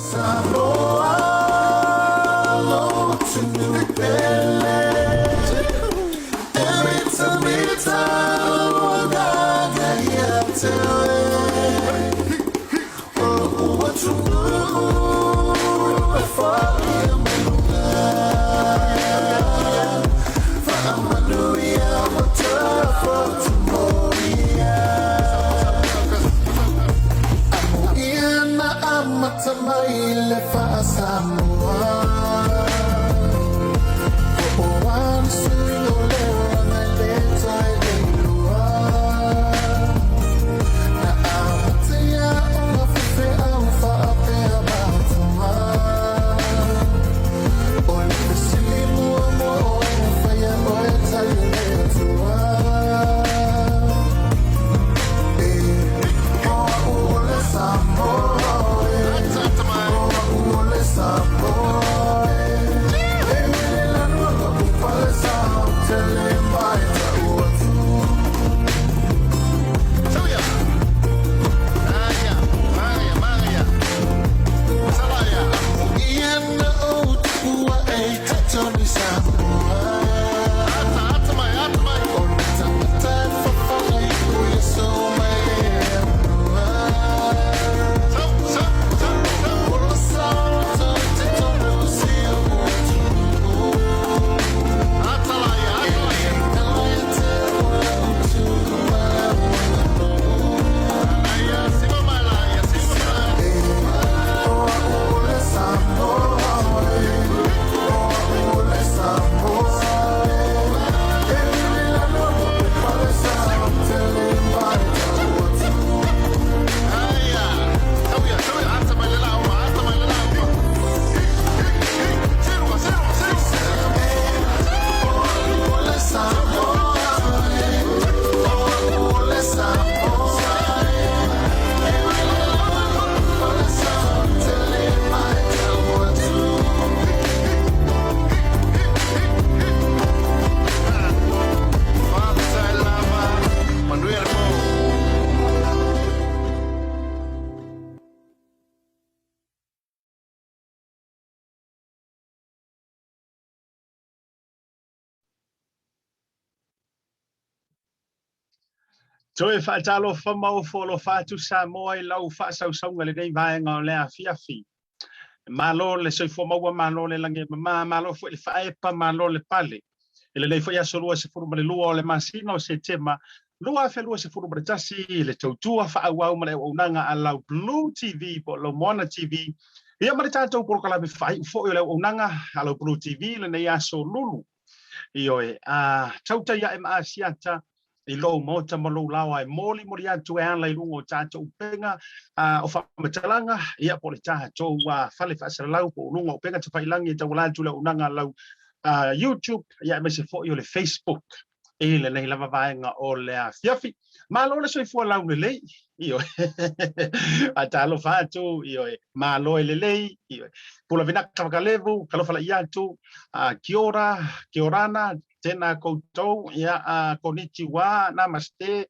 Samoa lou atunuu pele E mitamita lou agaga ia te oe O lou atunuu e foia mai luga Faamanuia ma toe moia Amuia na amata mai le faa-Samoa Po o a ni suiga o le olaga e le toe le iloa Na amata ia ona faifeau faapea matua O le fesili muamua o ai na faia oe tali e le Atua E o au o le Samoa e O au o le Samoa e E wili lanu ka upale sa tele mai ta atu Ia na ou tupua e toni Samoa O le tagata e fafala i o Iesu mai le Atua O le sao te tonu si o atunuu E le kala e te ola utu ma le E o au o le Samoa e O au o le Samoa e E lili lanu o pale sa tele mai tau atu O au o le Samoa e O au o le Samoa e E lili lanu o pale sa tele mai tau atu Toe faatalofa ma ofo alofa atu Samoa i lau faasausauga i lenei vaega o le afiafi. Malo le soifua maua, malo le lagi e mama, malo foi le faaepa, malo le pale. I lenei foi aso 22 o le masina o Setema 2021 i le tautua faaauau ma le auaunaga a lau Blue TV po o lau Moana TV, ia ma le tatou polokalame faaiu foi o le auaunaga a lau Blue TV i lenei aso lulu. Ioe, a tautai ae ma Asiata i lou maota ma lou laoa e molimoli atu e ala i luga o tatou upega o faamatalaga, ia po o le tatou fale faasalalau po o luga o upega tafailagi e tauala atu i le auaunaga a lau YouTube, ia aemaise foi o le Facebook i lenei lava vaega o le afiafi. Malo le soifua laulelei, ioe. Faatalofa atu, ioe. Malo e lelei, ioe. Pula vinaka vakalevu, talofa laia atu, kia ora, kia orana, tēnā koutou, ia, konnichiwa, namaste,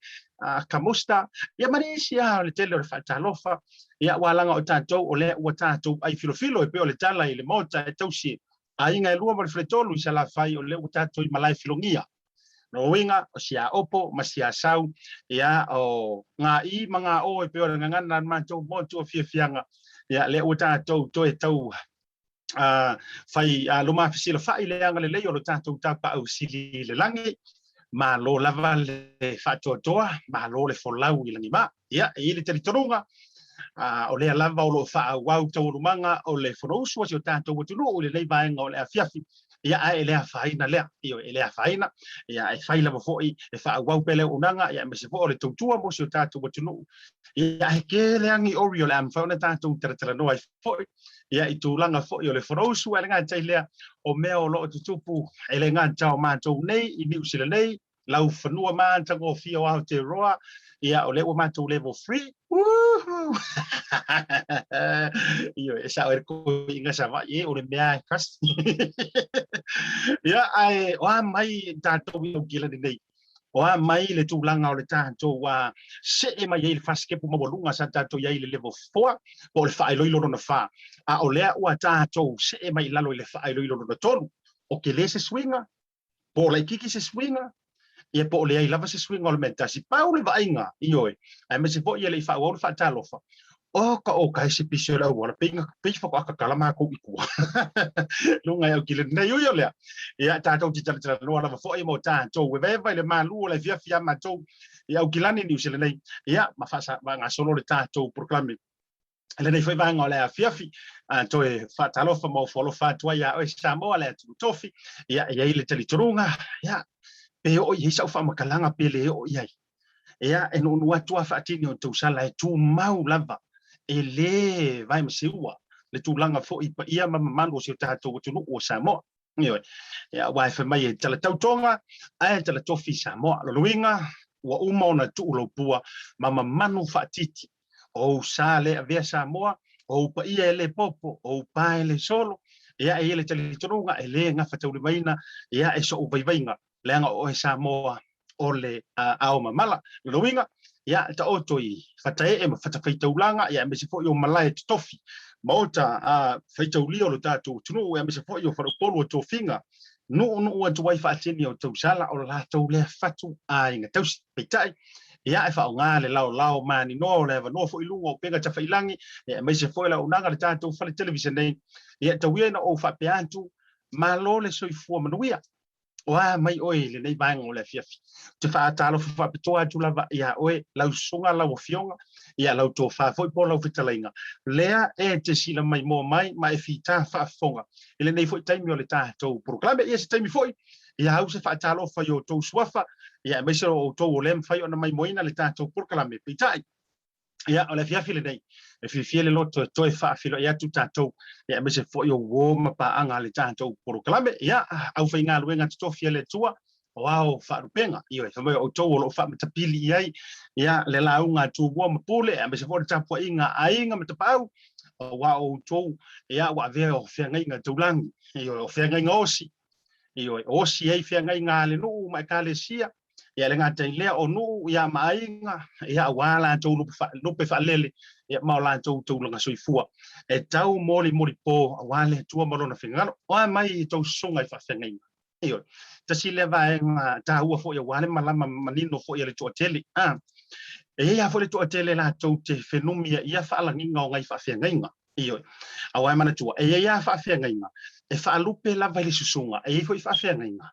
kamusta, ia ma nisi lava o le tele o le faatalofa, ia ua alaga o tatou o lea ua tatou ai filofilo e pei o le tala i le Maota e tausi aiga e lua ma le faletolu i Salafai o lea ua tatou i malae filogia. Lona uiga, o Siaopo ma Siasau, ia, o Ngā-i ma Ngā-o e pei o le gagana a le matou motu o fiafiaga, ia, lea ua tatou toe tau fai luma fesilafai le agalelei o lo tatou Tapaau Sili i le lagi. Malo lava le faatoatoa, malo le folau i lagima. Ia, e i ai le talitonuga, o lea lava o lo o faaauau taualumaga o le Fonousu a si o tatou atunuu i lenei vaega o le afiafi, ia, ae e le afaina lea, ioe, e le afaina, ia, e fai lava foi e faaauau pea le auaunaga, ia, aemaise foi o le tautua mo si o tatou atunuu. Ia, he tele agi ori o le a mafai ona tatou talatalanoa ai foi, ia, i tulaga foi o le Fonousu, ae le gata i lea, o mea o lo o tutupu e le gata o matou nei i Niu Sila nei, lau fanua matagofie o Aotearoa, ia, o lea ua matou level 3. Woohoo! Ioe, e sao e le koiga Savaii e, o le mea e kasi. Ia, ae o a mai tatou i Aukilani nei? O a mai le tulaga o le tatou see mai ai i le fasitepu maualuga sa tatou i ai i le level 4 po o le faailoilo lona 4, a o lea ua tatou see mai i lalo i le faailoilo lona 3. O tele se suiga, po o laitiiti se suiga, ia po o leai lava se suiga o le mea tasi. Pau le vaaiga, ioe, aemaise foi e le i faaauau le faatalofa, o ka o ka se pisi o le auala, pei na pei faatoa tatala matou i tua. Luga e au kile nei ui o lea. Ia tatou te talatalanoa lava foi mo tatou e vaeva i le malu o le afiafi ia matou i Aukilani Niu Sila nei. Ia ma faasa ma gasolo le tatou polokalame. Lenei foi vaega o le afiafi, a toe faatalofa ma ofo alofa atu ai ia oe Samoa le atunuu tofi. Ia e i ai le talitonuga, ia pe oo i ai sau faamatalaga pe le oo i ai. Ia e nuunuu atu lava faatini o tausala e tumau lava e le vae ma seua le tulaga foi i paia ma mamalu o si o tatou atunuu o Samoa. Ioe. Ia, aua e fai mai e tala tautoga ae tala tofi Samoa. Lona uiga, ua uma ona tuu lou pua ma mamanu faatiti. O ou sa le avea Samoa, o ou paia e le popo, o ou pa e le solo, ia e i ai le talitonuga e le gafataulimaina, ia e sou vaivaiga, leaga o oe Samoa o le ao mamala. Lona uiga, ia taoto i fataee ma fatafaitaulaga, ia aemaise foi o malae totofi, maota faitaulia o lo tatou atunuu, aemaise foi o faleupolu o tofiga, nuunuu atu ai faatini o tausala o le latou lea fatu aiga tausi. Peitai, ia e faaaoga le laolao maninoa o le avanoa foi i luga o upega tafailagi, ia aemaise foi o le auaunaga a le tatou fale televisa nei, ia tau ia ina ou faapea atu, malo le soifua manuia. O a mai oe i lenei vaega o le afiafi. Ou te faatalofa faapitoa atu lava iā oe, lau susuga, lau afioga, ia lau tofa foi po o lau fetalaiga, lea e te sila maimoa mai ma e fita faafofoga i lenei foi taimi o le tatou polokalame. Ia se taimi foi, ia au se faatalofa i outou suafa, ia aemaise o outou o lea e mafai ona maimoaina le tatou polokalame. Peitai, Ia, o le afiafi lenei, e fiafia le loto e toe faafeiloai atu tatou, ia, aemaise foi o uo ma paaga a le tatou polokalame. Ia, aufaigaluega totofi a le Atua, o ao faalupega, ioe, fai mai o outou o lo o faamatapili i ai, ia, le lauga a Tumua ma Pule, aemaise foi o le tapuaiga a aiga ma tapaau, aua o outou, ia, ua avea o feagaiga taulagi, ioe, o feagaiga osi, ioe, o osi ai feagaiga a le nuu ma ekalesia, ia le gata i lea o nuu ia ma aiga, ia aua latou lupe faalele, ia ma o latou tulaga soifua e tau molimoli po aua le Atua ma lona finagalo. O a mai i tou susuga i faafeagaiga? Ioe, tasi lea vaega taua foi aua le malama manino foi a le toatele. E i ai lava foi le toatele latou te fenumia ia faalagiga o nai faafeagaiga. Ioe. Aua e manatua, e i ai lava faafeagaiga e faalupe lava i le susuga, e i ai foi faafeagaiga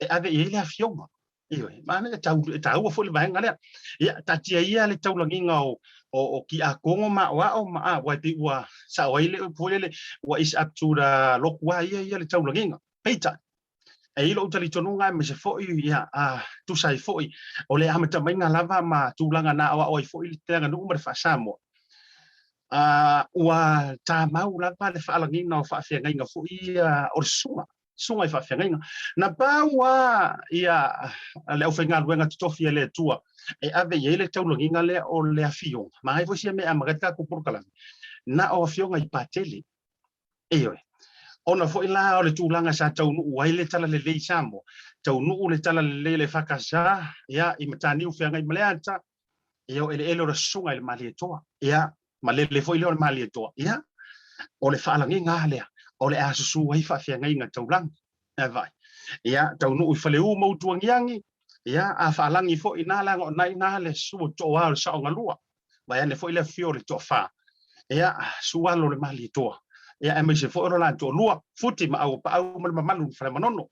e ave i ai le afioga. Ioe, manaia, e taua foi le vaega lea. Ia, taatia ia le taulagiga o, o, o kiakogo ma aoao ma a, aua e pei ua sao ai le upu foi lele, ua is up to the lotu lava ia ia le taulagiga. Peitai, e i ai lou talitonuga aemaise foi ia a, tusa ai foi o le amatamaiga lava ma tulaga na aoao ai foi le aganuu ma le faa-Samoa. Ua tamau lava le faalagiga o faafeagaiga foi ia o le susuga, susuga i faafeagaiga. Na pau lava ia le aufaigaluega totofi a le Atua e ave i ai le taulagiga lea o le afioga, manaia foi sia mea e amata ai le tatou polokalame, na o afioga i Patele. Ioe. Ona foi la o le tulaga sa taunuu ai le talalelei i Samoa, taunuu le talalelei a le EFKS ia i Mataniu Feagaimaleata, ia o eleele o le susuga i le Malietoa, ia malele foi lea o le Malietoa, ia o le faalagiga lava lea o le a susu ai faafeagaiga taulagi. E vaai. Ia taunuu i Faleu ma Utuagiagi, ia a faalagi foi ina leaga o na ina le susu o toa o le Saogalua, vaeane foi le afio o le Toafa, ia susu alo o le Malietoa, ia aemaise foi o lo la toalua, Futi ma Auapaau ma le mamalu i Falemanono.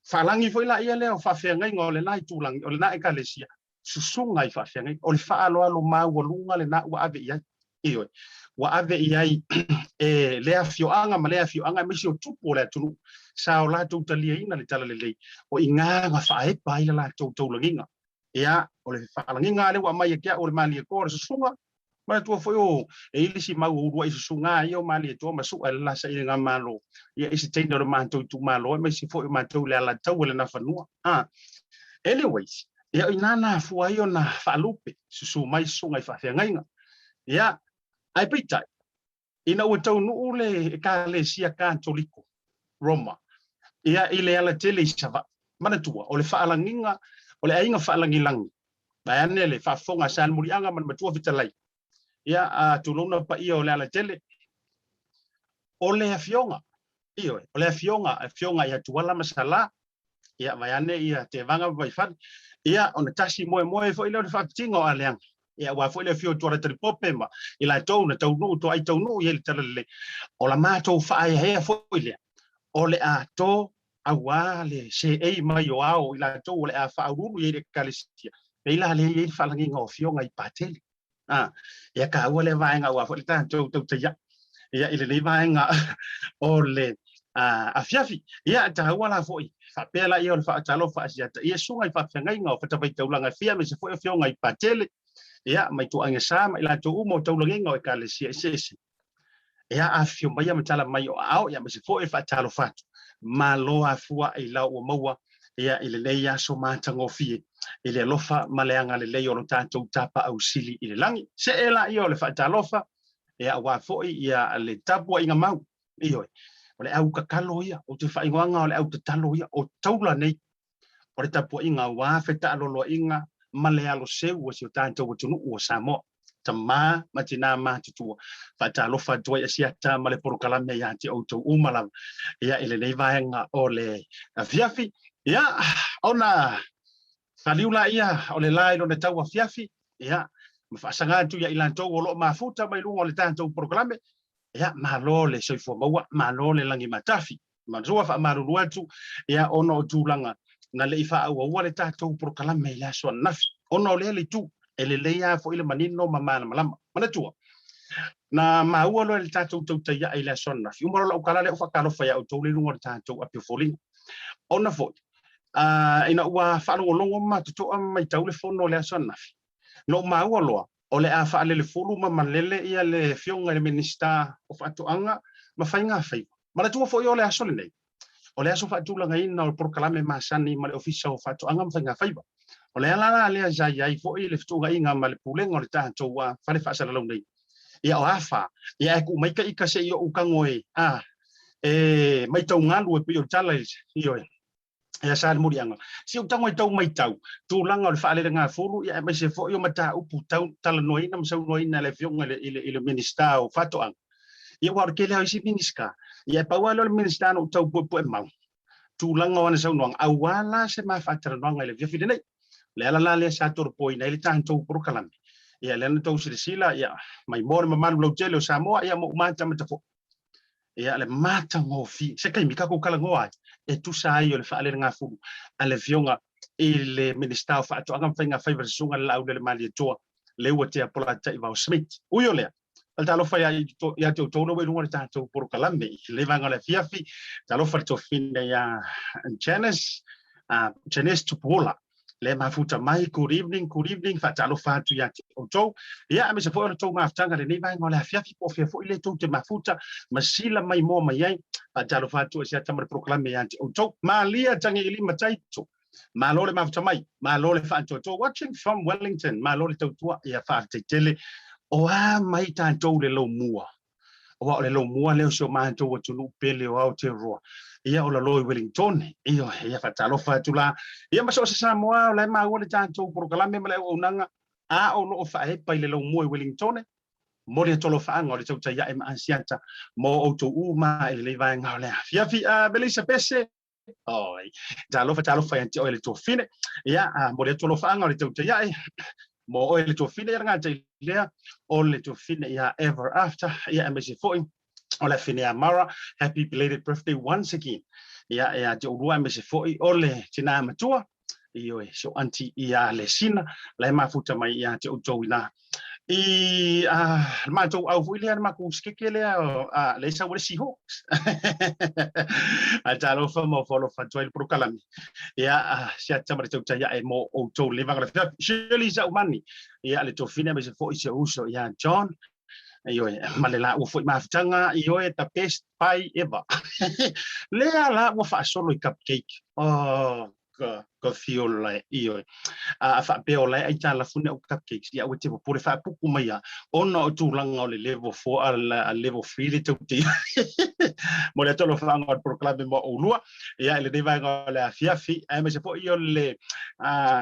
Faalagi foi la ia lea o faafeagaiga o lena itulagi, o lena ekalesia, susuga i faafeagaiga, o le faaaloalo maualuga lena ua ave i ai. Ioe, ua ave i ai e lea afioaga ma lea afioaga aemaise o tupu o le atunuu sa o latou taliaina le talalelei, o i ina na faaepa ai le latou taulagiga. Ia, o le faalagiga lea ua aumai ia te au o le Malietoa o le susuga, manatua foi o e i ai le isi mau o uluai susuga ia o Malietoa ma Su'a i le la sailiga malo, ia i se teine o le matou itumalo aemaise foi o matou i le Alataua i le Nafanua. Anyways, ia o i ina na afua ai ona faalupe, susu mai susuga i faafeagaiga. Ia, ae peitai, ina ua taunuu le Ekalesia Katoliko Roma, ia, i le alatele i Savaii, manatua, o le faalagiga O le aiga faalagilagi, vaeane le faafofoga a Salemuliaga ma le Matua Fetalai, ia, a tulouna paia o Lealatele, o le afioga, ioe, o le afioga, afioga ia Tuala ma Salā, ia, vaeane ia Tevaga ma Vaifale, ia, ona tasi moemoe foi lea o le faapitiga o Aleaga, ia, aua foi le afio o Tuala Talipope ma i latou na taunuu toai taunuu i ai le talalelei, o la matou faaeaea foi lea, o le a to auā le seei mai o ao o i latou o le a faauluulu i ai le Ekalesia, pei la lea e i ai le faalagiga o afioga i Patele. A, ia taua lea vaega aua foi le tatou tautaia'i ia i lenei vaega o le afiafi. Ia taua la foi faapea laia o le faatalofa asiata ia susuga i faafeagaiga o fatafaitaulaga e fia aemaise foi afioga i Patele ia ma ituaiga sa ma i latou uma o taulagiga o Ekalesia eseese. Ia afifio maia ma tala mai o aao ia aemaise foi le faatalofa atu. Malo afua i lau ua maua ia i lenei aso matagofie i le alofa ma le agalelei o lo tatou Tapaau Sili i le lagi. See laia o le faatalofa ia aua foi ia le tapuaiga mau. Ioe, o le au tatalo ia, ou te faaigoaina o le au tatalo ia, o taula nei o le tapuaiga aua fetaaloloaiga ma le alo seu o si o tatou atunuu o Samoa. Tama ma tinā matutua, faatalofa atu ai Asiata ma le polokalame ia te outou uma lava ia i lenei vaega o le afiafi. Ia, ona faliu laia o le la i lona tau afiafi, ia, ma faasaga atu ia i latou o lo o mafuta mai luga o le tatou polokalame, ia, malo le soifua maua, malo le lagi matafi. Matua faamalulu atu, ia, ona o tulaga na le i faaauaua le tatou polokalame i le aso ananafi, ona o lea le itu, e lelei lava foi le manino ma malamalama. Manatua, na maua loa i le tatou tautaia'i i le aso ananafi, uma loa lau tala lea ou faatalofa ia outou le i luga o le tatou api o foliga. Ona foi, ina ua faalogologo ma toto'a ma maitau le fono i le aso ananafi, na ou maua loa, O le a faalelefulu ma malele ia le Afioga i le Minisita o Faatoaga ma Faiga Faiva. Manatua foi o le aso lenei, o le aso faatulagaina o le polokalame masani ma le Ofisa o Faatoaga ma Faiga Faiva. O le ala la lea sa i ai foi le fetuunaiga ma le Pulega o le tatou fale faasalalau nei. Ia o afa, ia ae tuu mai ta ita se i ou tago e, a, e maitau galu e pei o le tala i, ioe. Ia Salemuliaga, si ou tago e tau maitau, tulaga o le faalelegafulu, ia aemaise foi o mataupu tau talanoaina ma saunoaina e le Afioga i le, i le Minisita o Faatoaga. Ia aua o le tele lava o isi Minisita, ia e pau lava lea o le Minisita na ou tau puepue mau, tulaga o ana saunoaga, aua la se ma faatalanoaga i le afiafi lenei. O le ala la lea sa tolopoina ai le tatou polokalame. Ia lea na tou silasila, ia maimoa le mamalu lautele o Samoa, ia ma ou matamata foi. Ia, le matagofie. Se taimi tatou talanoa ai e tusa ai o le faalelegafulu a le Afioga i le Minisita o Faatoaga ma Faiga Faiva le Susuga i le Laaulialemalietoa Leuatea Polataivao Smith. Ui o lea, o le talofa ia ia te outou la ua i luga o le tatou polokalame i lenei vaega o le afiafi. Talofa i le tuafafine ia Janice, Janice Tupuola. Le mafuta mai, good evening, good evening, faatalofa atu ia te outou. Ia, aemaise foi o le tou mafutaga i lenei vaega o le afiafi, po o fea foi le tou te mafuta, ma sila mai moa mai ai. Faatalofa atu e siata ma le polokalame ia te outou. Malia Tagiilima Taito, malo le mafuta mai, malo le faatoatoa, watching from Wellington, malo le tautua, ia faafetai tele. O a mai tatou le lomua? Aua o le lomua lea o si o matou atunuu pele o Aotearoa. Ia o lalo i Wellington. Ioe, ia faatalofa atu la. Ia ma so o se Samoa o la e maua le tatou polokalame ma le auaunaga, a o lo o faaepa i le lomua i Wellington, momoli atu alofaaga o le tautai ae ma Asiata mo outou uma i lenei vaega o le afiafi. Melissa Pese, Oi. Talofa, talofa ia te oe le tuafine. Ia, momoli atu alofaaga o le tautai ae mo oe le tuafine, ia le gata i lea, o le tuafine ia Ever After, ia aemaise foi o le afine ia Mara, happy belated birthday once again. Ia, ia te oulua aemaise foi o le tinā matua, ioe, si o aunty ia Lesina, la e mafuta mai ia te outou ina. I a le matou au foi lea, le matou sikeke lea, a le sau le Seahawks. A talofa ma falofa atu ai le polokalame. Ia, si ata ma le tautai ae mo outou le vaega o le afiafi. Shirley Saumani, ia le tuafine aemaise foi si ou uso ia John. Ioe, ma le laua foi mafutaga, ioe, the best pie ever. Lea la ua faasolo i cupcake. Oh. Ka fiola e, ioe. A faapea o la e aitalafu ni au cupcakes, ia aua e te popole, faapuku mai lava, ona o tulaga o le level 4 a level 3 le tou te i ai. Momoli atu alofaaga o le polokalame mo oulua, ia i lenei vaega o le afiafi, aemaise foi o le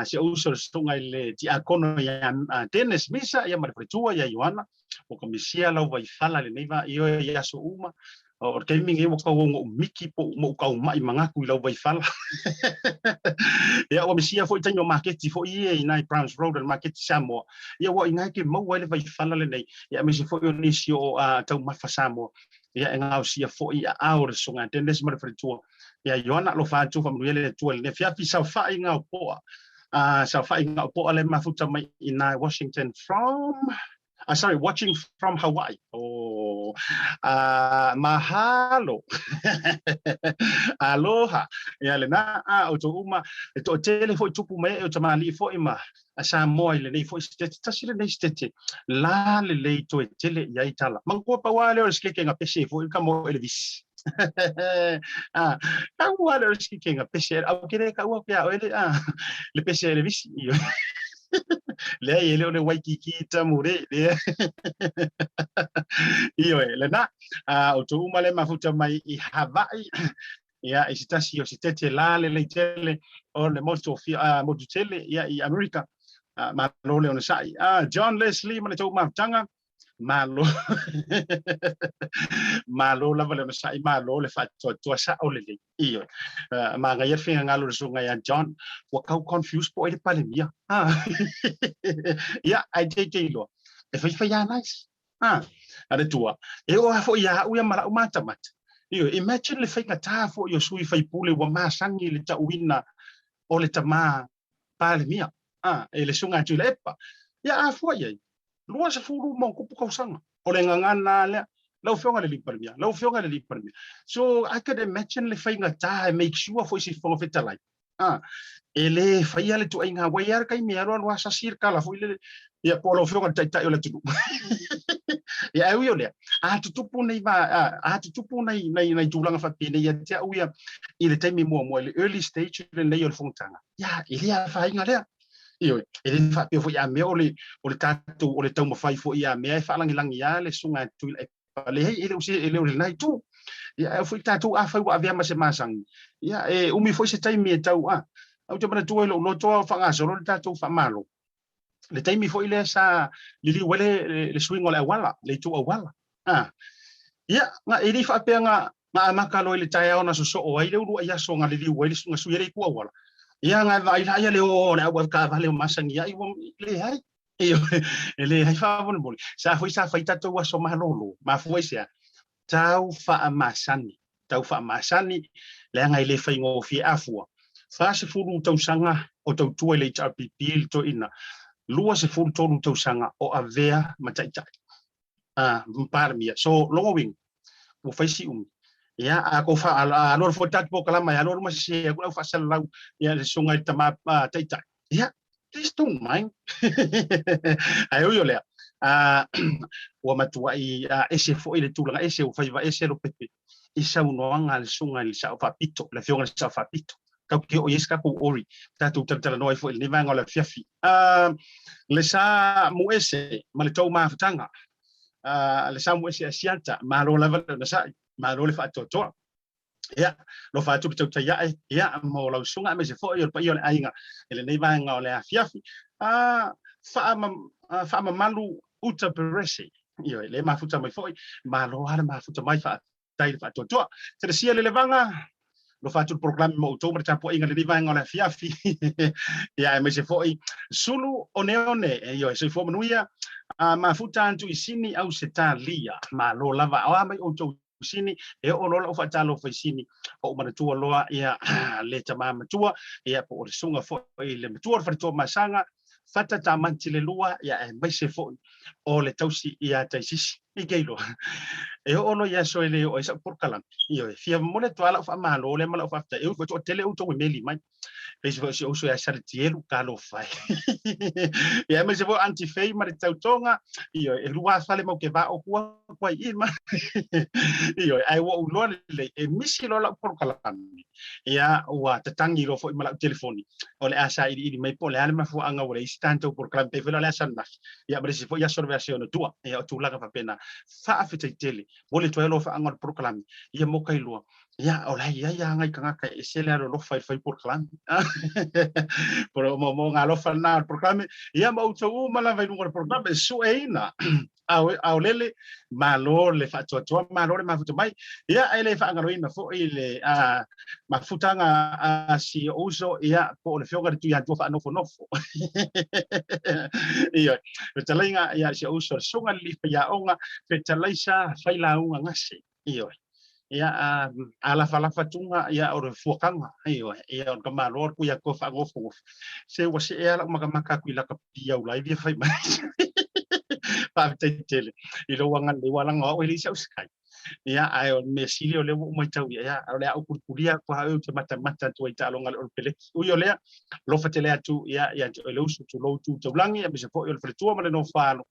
si ou uso le susuga i le tiakono ia Dennis Misa, ia ma le faletua ia Ioana, ua ka misia lau vaifala i lenei va, ioe, i aso uma. O le taimi lenei ua tau ona ou miki po o ou tau mai manatu i lau vaifala. Ia ua misia foi taimi o maketi foi ia i nai Browns Road o le maketi Samoa. Ia ua i ina e te maua ai le vaifala lenei. Ia aemaise foi o nisi o taumafa Samoa. Ia e gaosia foi i aao o le Susuga ia Dennis ma le faletua ia Ioana. Alofa atu, faamanuia le Atua i lenei afiafi. Saofaiga o Poa. Saofaiga o Poa le mafuta mai i nai Washington from sorry, watching from Hawaii. Oh, mahalo. Aloha. Ia lena, outou uma, e toatele foi tupu mai e o tamalii foi ma a Samoa i lenei foi sitete, tasi lenei sitete, la lelei toe tele i ai tala. Manatua pau lava lea o le sikeke na pese foi ka mo Elevisi. Pau lava lea o le sikeke na pese, au ke le kaua pe a oe le, le pese Elevisi. Leai, e le o le Waikiki tamure, lea. Ioe, lena, outou uma le mafuta mai i Hawaii, ia, i se tasi o sitete la lelei tele o le motu, motu tele, ia, i Amerika. Malo le onosai. John Leslie ma le tou mafutaga, malo. Malo lava le onosai, malo le faatoatoa sa'o lelei. Ioe. Manaia le finagalo o le susuga ia John, ua tau confuse po o ai le Palemia. Ia, ae te te iloa, e faifai lava nice. A le tua, e oo lava foi ia au ia ma la'u matamata. Ioe, imagine le faigata foi o sui faipule ua masani i le tauina o le tama Palemia, e le susuga ia Tuilaepa. Ia, a fua i ai, 20 ma ona tupu tausaga. O le gagana lava lea, lau Afioga i le Alii Palemia, lau Afioga i le Alii Palemia. So, I could imagine le faigata e make sure foi si Fofoga Fetalai, e le faia le tuaiga ua i ai le taimi e alu alu lava sasi le tala foi lele, ia po o lau Afioga i le Taitai o le atunuu. Ia, ae ui o lea, a tutupu nei va, a tutupu nei, nei, nei tulaga faapenei ia te au ia i le taimi muamua, i le early stage lenei o le fonotaga, ia, e le afaina lea. Ioe, e le faapea foi a mea o le, o le tatou, o le taumafai foi a mea e faalagilagi lava le susuga ia Tuilaepa. Leai, e le o se, e le o lena itu. Ia, ae foi tatou afai ua avea ma se masani, ia, e umi foi se taimi e tau, a. Ou te manatua i lou loto a o faagasolo le tatou faamalo, le taimi foi lea sa liliu ai le, le suiga o le auala, le itu auala. A. Ia, na, e le i faapea na, na amata loa i le taeao na sosoo ai le uluai aso na liliu ai le, na sui ai le itu auala. Ia, na vaai laia le o o le au avetaavale o masani ai, ua leai. E leai faamolemole. Sa foi sa fai tatou aso malolo. Mafua i se a? Tau faamasani. Tau faamasani, leaga e le faigofie afua. 40 tausaga o tautua i le HRPP le toeaina, 23 tausaga o avea ma taitai. Ma Palemia. So, lona uiga, ua fai si umi. Ia, a kou fa, a alu alu foi le tatou polokalama, e alu alu ma sese atu le au faasalalau, ia, le susuga i le tama taitai. Ia, please don't mind. Ae ui o lea, ua matuai ese foi le tulaga ese, ua faiva ese Lopepe i saunoaga a le susuga i le Sao Faapito, le Afioga i le Sao Faapito. Tatou te oo i ai se tatou ori, tatou talatalanoa ai foi i lenei vaega o le afiafi. Le sa muese ma le tou mafutaga, le sa muese Asiata, malo lava le onosai, malo le faatoatoa. Ia, alofa atu le tautai ae, ia, mo lau susuga aemaise foi o le paia o le aiga i lenei vaega o le afiafi. Faamamalu uta perese, ioe, le mafuta mai foi, malo lava le mafuta mai, faafetai le faatoatoa. Telesia le levaga, alofa atu le polokalame mo outou ma le tapuaiga i lenei vaega o le afiafi. Ia, aemaise foi Sulu Oneone, ioe, soifua manuia, mafuta atu i Sini Ausetalia, malo lava, o a mai outou Sini, e oo loa lau faatalofa i Sini, ou manatua loa ia le tama matua, ia po o le susuga foi le matua o le faletua Masaga, Fata Tamanti le lua, ia aemaise foi o le tausi ia Taisisi. I ke iloa, e oo loa i aso e le oo ai sau polokalame, ioe, fia momoli atu lava lau faamalo lea ma lau faafetai, e ui foi toatele outou e meli mai. Pei se foi o si ou uso ia Saletielu, talofa e. Ia, aemaise foi o Aunty Fei ma le tautoga, ioe, e lua fale mau ke vā o kua kua i ma. Ioe, ae ua ou iloa lelei, e misi loa lau polokalame, ia, ua tatangi loa foi ma lau telefoni, o le a sailiili mai po o le a le mafuaaga ua leai se tatou polokalame, pei foi la o le aso ananafi, ia ma le isi foi aso o le vaiaso e 62, ia o tulaga faapena. Faafetai tele mo le toe alofaaga o le polokalame, ia mo Kailua. Ia, o la e i ai lava nai tagata e ese le alolofa i le fai polokalame. Po o moomooga alofa lena o le polokalame. Ia, ma outou uma lava i luga o le polokalame, sueina aolele, malo le faatoatoa, malo le mafuta mai. Ia, e le faagaloina foi le mafutaga a si ou uso, ia, po o le Afioga i le Tuiatua Faanofonofo. Ioe, fetalaiga, ia, si ou uso, le Susuga i le Alii Faiaoga, Fetalaisa Failauga Gase. Ioe. Ia, a, a lafalafa tuga, ia, o le fuakaga, ioe, ia, o le tamaloa o le Tuiatua Faanofonofo. Se ua see lava lau makamaka atu i laka piau la i fai mai. Faafetai tele i lou agalelei, ua laga o au e leai sau Skype. Ia, ae o le mea sili o lea ua ou matau ia, o le a ou kulikulia atu lava oe ou te matamata atu ai i taaloga a le Olopeleki. Ui o lea, alofa tele atu ia ia te oe le uso, tulou tu taulagi, aemaise foi o le faletua ma le nofo-a-alo,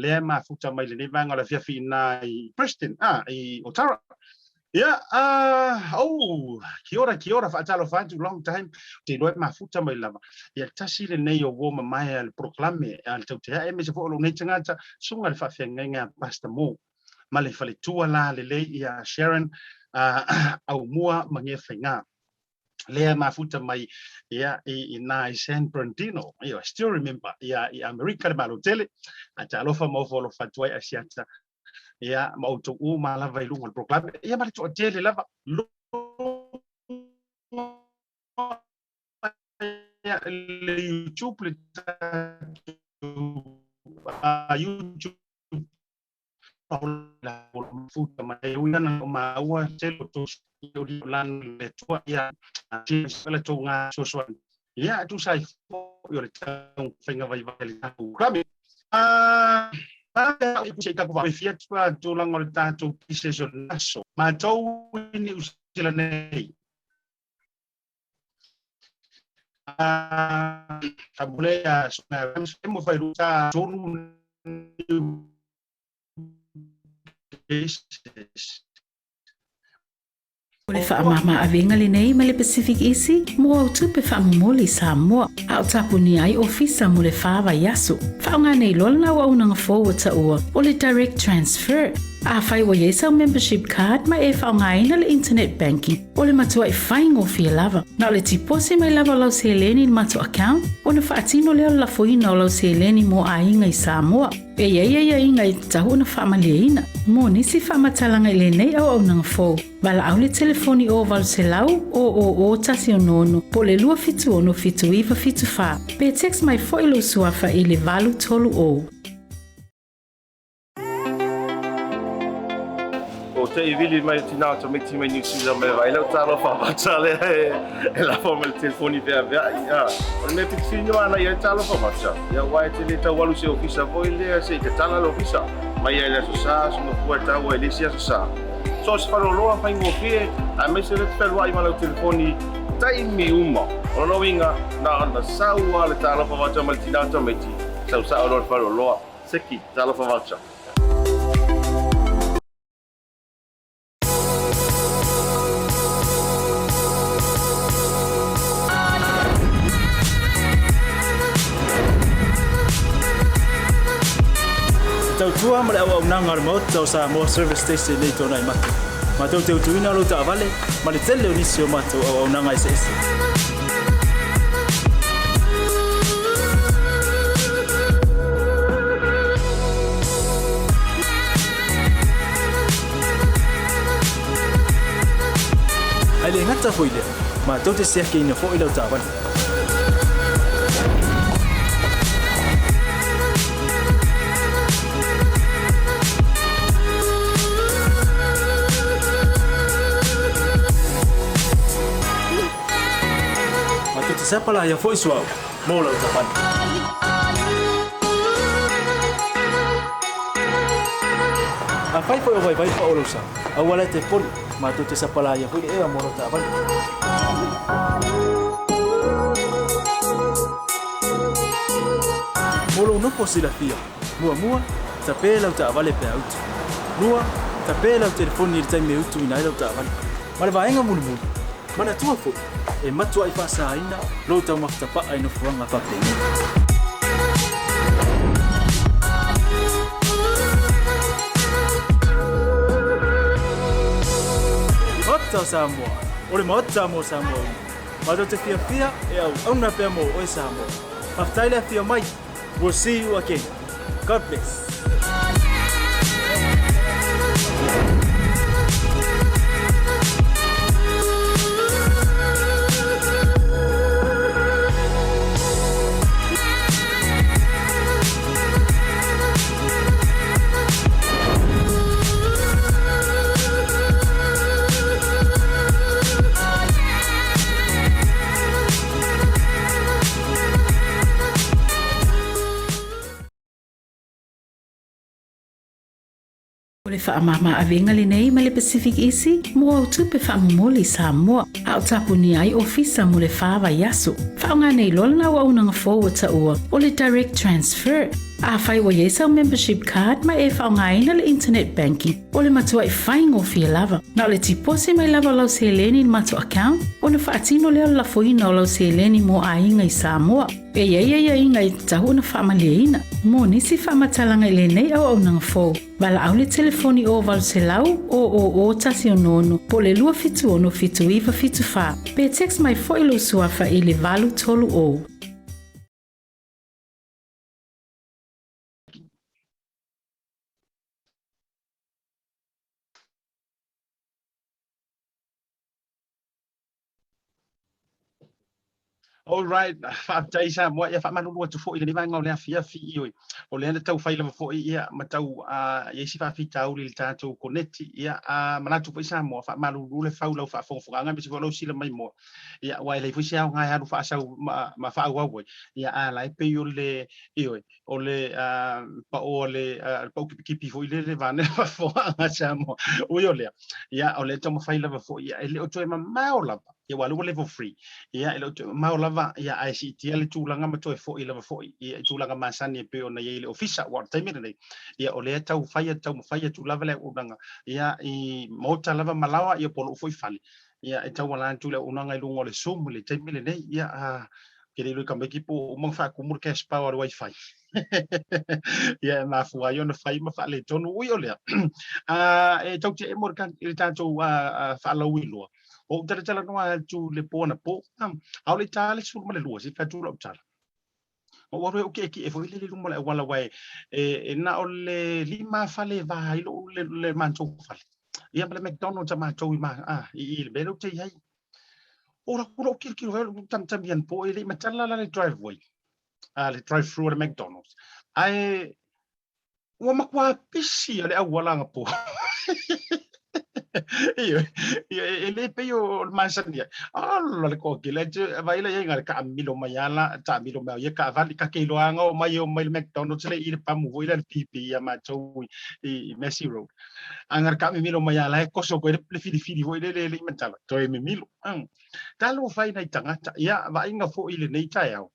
lea e mafuta mai lenei vaega o le afiafi i ina i Preston, ah, i Otara. Ia, oh, kia ora, kia ora, faatalofa atu, long time, ou te iloa e mafuta mai lava. Ia, tasi lenei o uo mamae a le polokalame a le Tauteae, aemaise foi o lou nei tagata, susuga i le faafeagaiga a Pastor Mo, ma le faletua la lelei ia Sharon, Aumua ma Gefaigā. Lea mafuta mai ia i ina i San Bernardino, ia, I still remember, ia i Amerika le Malo tele, a talofa ma ofo alofa atu ai Asiata, ia ma outou uma lava i luga o le polokalame, ia ma le toatele lava, ia le YouTube, le tatou YouTube mafuta mai ui ana o maua tele o tou o lanu le Atua ia le tou ngā fesoasoani ia tusa ai foi o le taumafaiga vaivai a le tatou polokalame. Fia tulaga o le tatou cases o le aso. Matou i Niu Sila nei. O le faamama avega lenei mai le Pacific Easy mo au tupe faamomoli i Samoa, a o tapunia ai ofisa mo le fa vaiaso. Faaaoga nei loa lena auaunaga fou ua taua o le Direct Transfer. Afai ua i ai sau membership card ma e faaaogaina le internet banking, o le matuai faigofie lava. Na o le tiposi mai lava o lau seleni i le matou account, ona faatino lea o le lafoina o lau seleni mo aiga i Samoa. E i ai aiaiga e tatau ona faamalieina. Mo nisi faamatalaga i lenei auaunaga fou, valaau le telefoni o 800 000 166 po o le 276 7974 pe text mai foi lou suafa i le 830. O te i vili mai tina o tamaiti mai New Zealand mai vai lau talofa vata lea e, e lafo mai le telefoni veaveai. Ah, o le mea pitofini o ana ia talofa vata. Ia ua e te le tau alu se ofisa foi lea se i tatala le ofisa. Mai ai le aso sa, aso mafua e tau ai le isi aso sa. So se faleoloa faigofie, aemaise le te fealuai ma lau telefoni taimi uma. O lona uiga, na ona sau lava le talofa vata mai le tina o tamaiti, sau sao loa le faleoloa. Seki, talofa vata. Te tautua ma le auaunaga a le Maota o Samoa Service Station nei tona i mate. Matou te utuina lou taavale ma le tele o nisi o matou auaunaga eseese. Ae le gata foi i lea, matou te siakiina foi lau taavale. Matou te sapalaia foi suauu mo lau taavale. Afai foi o vaivai pao lou sa, aua la e te poli, matou te sapalaia foi le ea mo lau taavale. Mo lou nofo silafia, muamua, tapē lau taavale pe a utu. Lua, tapē lau telefoni i le taimi e utuina ai lau taavale. Ma le vaega mulimuli, manatua foi, e matuai faasāina lou taumafa tapaa i nofoaga faapenei. Maota o Samoa, o le Maota mo Samoa uma. Matou te fiafia e auauna pea mo oe Samoa. Faafetai le afio mai. We'll see you again. God bless. O le faamama avega lenei mai le Pacific Easy mo au tupe faamomoli i Samoa, a o tapunia ai ofisa mo le fa vaiaso. Faaaoga nei loa lana auaunaga fou ua taua o le Direct Transfer. Afai ua i ai sau membership card ma e faaaogaina le internet banking, o le matuai faigofie lava. Na o le tiposi mai lava o lau seleni i le matou account ona faatino lea o le lafoina o lau seleni mo aiga i Samoa. E i ai aiaiga e tatau ona faamalieina. Mo nisi faamatalaga i lenei auaunaga fou, valaau le telefoni o 800 000 166 po o le 276 7974 pe text mai foi lou suafa i le 830. All right, faafetai Samoa, ia faamalulu atu foi i lenei vaega o le afiafi, ioe. O lea na tau fai lava foi ia ma tau i ai se faafitauli i le tatou koneti. Ia, manatu foi Samoa, faamalulu le fau lau faafogafogaaga aemaise foi o lau sila maimoa. Ia, aua e leai foi se aoga e alu faasau ma, ma faaauau ai. Ia, a la e pei o le, ioe, o le pao a le pau kipikipi foi lele vaeane le faafofogaaga a Samoa. Ui o lea, ia, o lea e taumafai lava foi, ia, e le o toe mamao lava, ia, aua o lea ua level 3, ia, e le o toe mamao lava, ia, ae siitia le tulaga ma toe foi lava foi i tulaga masani e pei ona i ai i le ofisa, aua o le taimi lenei, ia, o lea e tau fai atu, taumafai atu lava le auaunaga, ia, i maota lava ma laoa, ia, po o lou foi fale, ia, e tauala atu le auaunaga i luga o le Zoom i le taimi lenei, ia, ke le iloa i tamaiti po ua uma ona faatumu le cash power o le wifi. Ia e mafua ai ona fai ma faaletonu. Ui o lea, e tau te emo i le tatou faalauiloa. O ou talatalanoa atu i le po anapo, ʻaʻole i tā le 12 se i fai atu lau tala. Ma ua alu ai ou kiʻekiʻe foi lele i luma o le auala aua e na o le lima fale e va ai lou le matou fale. Ia ma le McDonald's a matou i ma, i i le mea lea ou te i ai. O la ku lou kilokilo ai lou tamitami anapo e le i matala la le driveway, le drive through a le McDonald's. Ae ua matua pisi a le auala anapo. Ioe, e le pei o le masani ai. Ala le toatele, vaai la i ai na o le taamilo mai lava la, taamilo mai o ia taavale, ta te iloa lava na omai e omai i le McDonald's lea i le pamu foi lea le pipi ia matou i Massey Road. A na o le taamimilo mai lava la e toso atu ai le filifili foi lele e le i matala, toe mimilo. Talofa e nai tagata, ia vaaiga foi i lenei taeao,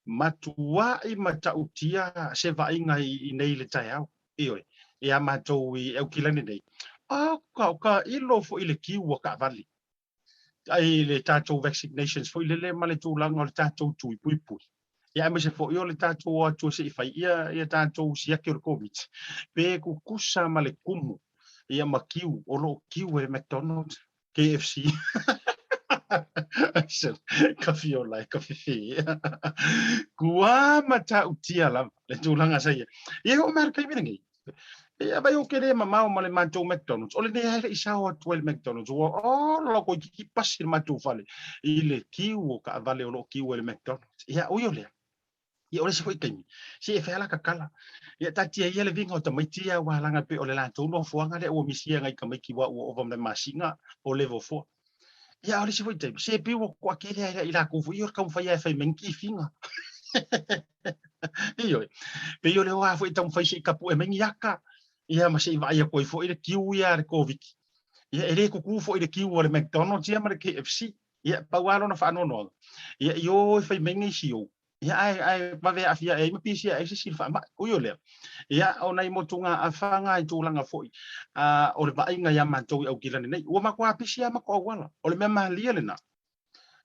matuai matautia se vaaiga i nei i le taeao, ioe, ia matou i Aukilani nei. Oka, o ka ilo foi i le kiu a taavale, ai le tatou vaccinations foi lele ma le tulaga o le tatou tui puipui. Ia aemaise foi o le tatou o atu se i fai ia, ia tatou siaki o le Covid, pe tutusa ma le tumu ia ma kiu o lo o kiu e le McDonald's. KFC. Ka fiola e ka fefe. Kua matautia lava le tulaga sa ia. Ia e oo mai le taimi lenei. E vai o ke le mamao ma le matou McDonald's. O lenei lava e le i sao atu ai le McDonald's. Ua ola toeitiiti pasi le matou fale i le kiu o taavale o lo o kiu ai le McDonald's. Ia, ui o lea, Ia, o le isi foi taimi, se e fai lava lata tala. Ia, taatia ia le viga o tamaiti ia aua leaga e pei o le latou nofoaga lea ua misia e nai tamaiti aua ua ova ma le masina o level 4. Ia, a o le isi foi taimi, se pei ua toatele lava i latou foi ia o le taumafai lava e fai mai ni tifiga. Ioe, pei o le o lava foi e taumafai se i tapue mai ni ata, ia ma se i vaai atu ai foi le kiu ia a le Koviti. Ia, e le tutu foi le kiu a le McDonald's ia ma le KFC. Ia, pau lava lona faanoanoaga, ia i o e fai mai nisi ou. Ia, ae, ae vave aafia ai ma pisia ai se isi i le faamai. Ui o lea, ia, o nai motugaafa na i tulaga foi o le vaaiga iā matou i Aukilani nei, ua matua pisi lava matou auala. O le mea malie lena,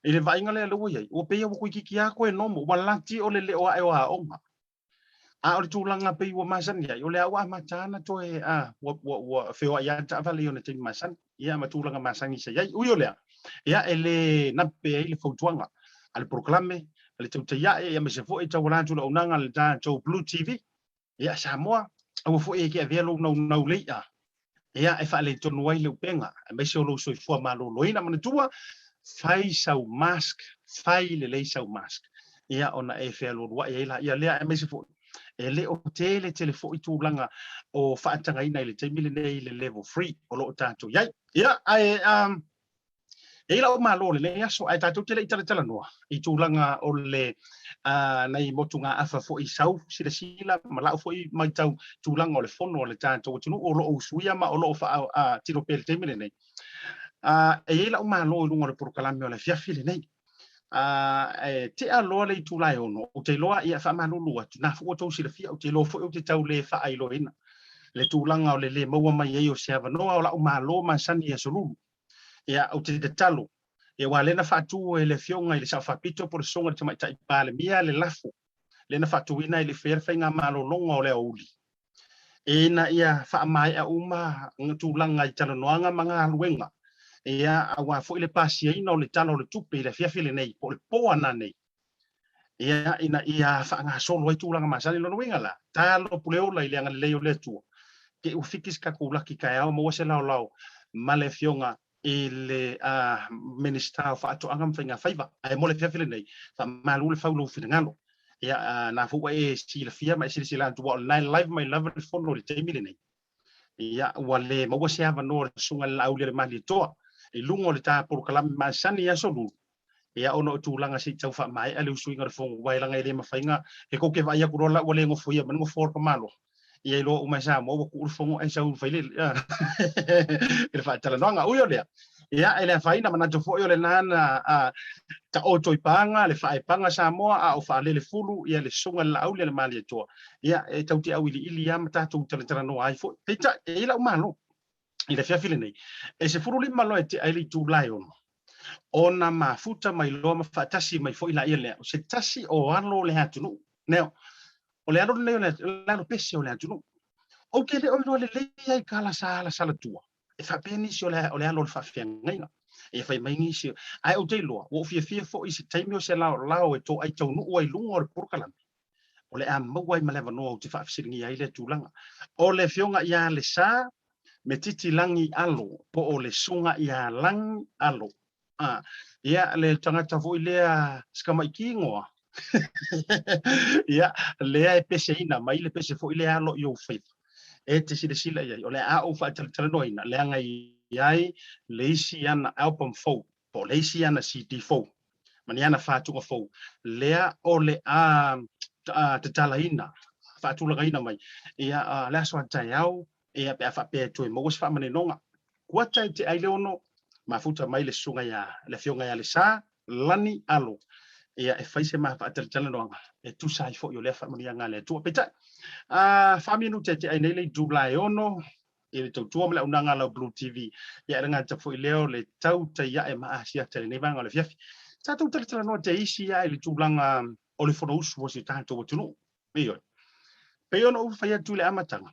i le vaaiga lea ua i ai, ua pei ua toeitiiti lava toe nomo, ua lati o le le o ae o aoga. A o le tulaga pei ua masani ai, o lea ua amata ona toe, a, ua, ua, ua feoai lava taavale i ona taimi masani, ia, ma tulaga masani sa i ai. Ui o lea, ia, e le nape ai le fautuaga a le polokalame, a le tautai ae, ia, aemaise foi e tauala atu le auaunaga a le tatou Blue TV, ia, Samoa, aua foi e te avea lou naunau le i'a, ia, e faaletonu ai le upega, aemaise o lou soifua maloloina. Manatua, fai sau mask, fai lelei sau mask, ia, ona e fealualuai ai laia lea, aemaise foi, e le o tele tele foi tulaga o faatagaina i le taimi lenei i le level 3 o lo o tatou i ai. Ia, ae, um, E i ai lau malo i lenei aso, ae tatou te le i talatalanoa i tulaga o le nai motugaafa foi sau silasila ma lau foi matau tulaga o le fono a le tatou atunuu o lo o usuia ma o lo o faatino pea i le taimi lenei. E i ai lau malo i luga o le polokalame o le afiafi lenei. E tea loa le itula e 6, ou te iloa, ia, faamalulu atu, na foi ua outou silafia, ou te iloa foi ou te tau le faailoaina le tulaga o le le maua mai ai o se avanoa o lau malo masani i aso Lulu. Ia, ou te tatalo, ia aua lea na faatu e le Afioga i le Sao Faapito po o le Susuga i le Tamaitai Palemia le lafo lea na faatuina e le i faia le faigamalologa o le aoauli, ina ia faamaea uma tulaga i talanoaga ma galuega, ia, aua foi le pasiaina o le Tala o le Tupe i le afiafi lenei po o le po ananei, ia, ina ia faagasolo ai tulaga masani. Lona uiga la, talo puleola i le agalelei o le Atua, te ua fiki se tatou laki taeao, maua se laolao ma le Afioga i le Minisita o Faatoaga ma Faiga Faiva. Ae mo le afiafi lenei, faamalu le fau lou finagalo. Ia, na foi ua e silafia ma e silasila atu, aua o lena e live mai lava le fono i le taimi lenei. Ia, ua le maua se avanoa o le Susuga i le Laaulialemalietoa i luga o le ta polokalame masani i aso Lulu, ia ona o tulaga se i tau faamaea le usuiga o le fono, aua e leaga e le mafai na, e tou te vaai atu loa la ua le nofoia mai le nofoa o le tamaloa, ia iloa uma e Samoa ua tuu le fono ae sau fai le i le faatalanoaga. Ui o lea, ia e le afaina, manatu foi o lena na taoto i paga le faaepaga Samoa a o faalele fulu ia le Susuga i le Laaulialemalietoa, ia e tau te auiliili lava ma tatou talatalanoa ai foi. Peitai, e i ai lau malo i le afiafi lenei, e 15 loa e tea ai le itula e 6, ona mafuta mai loa ma faatasi mai foi laia lea, o se tasi o alo o le atunuu. Neo, o le alo lenei o le alo pese o le atunuu. Ou te le o iloa lelei ai kala sa alasala tua, e faapea nisi o le, o le alo o le faafeagaiga. E fai mai nisi, ae ou te iloa, ua ou fiafia foi i se taimi o se laolao e toai taunuu ai luga o le polokalame, o le a maua ai ma le avanoa ou te faafesiligia ai lea tulaga. O le Afioga ia Alesa Metiti Lagi Alo, po o le Susuga ia Lagi Alo. A, ia, le tagata foi lea sikamaiki igoa, ia, lea e peseina mai le pese foi lea alo i ou faiva. E te silasila i ai, o le a ou faatalatalanoaina, leaga e i ai le isi ana album fou, po o le isi ana CD fou, ma ni ana fatuga fou, lea o le a tatalaina, faatulagaina mai, ia, le aso a taeao, ia, pe a faapea e toe maua se faamaninoga. Kuata e te ai le ono, mafuta mai le susuga ia, le afioga ia Lesa Lani Alo, ia, e fai se ma faatalatalanoaga, e tusa ai foi o lea faamanuiaga a le Atua. Peitai, a, 4 minute e te ai nei le itula e 6, i le tautua ma le auaunaga a lau Blue TV, ia e le gata foi lea o le tautai ae ma asiata i lenei vaega o le afiafi. Tatou talatalanoa te isi ae i le tulaga o le Fonousu a si o tatou atunuu. Ioe. Pei ona ou fai atu i le amataga,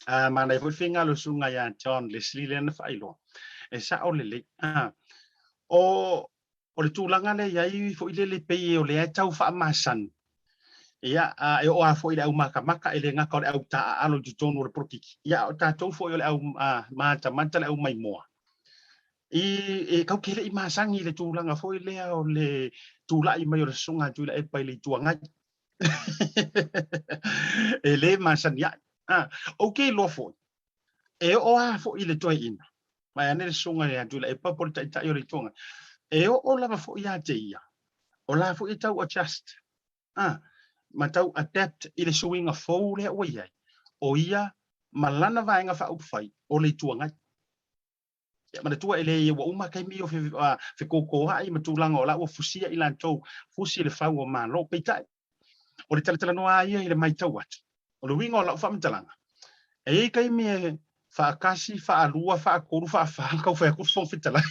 a manaia foi le finagalo o le susuga ia John Leslie lea na faailoa, e sao lelei. O o le tulaga lea i ai foi lele pei o lea e tau faamasani, ia, e oo lava foi i le au matamata, e le gata o le au taaalo i totonu o le polokiki, ia, a o tatou foi o le au matamata, le au maimoa, i, e tatou te le i masani i le tulaga foi lea o le tulai mai o le Susuga a Tuilaepa i le Itu Agai. E le masani ai. Ou te iloa foi, e oo lava foi i le toeaina, vaeane le susuga ia Tuilaepa po o le Taitai o le Itu Agai, e oo lava foi ia te ia, o la foi e tau adjust, ma tau adapt i le suiga fou lea ua i ai, o ia ma lana Vaega Faaupufai o le Itu Agai. Ia manatua e le ua uma taimi o fekōkōaʻi ma tulaga o la ua fusia i latou, fusi le fau o Malo. Peitai, o le talatalanoa lava ia i le matau atu, o le uiga o lau faamatalaga, e i ai taimi e faatasi, faalua, faatolu, faafa, tau fai atu le Fofoga Fetalai.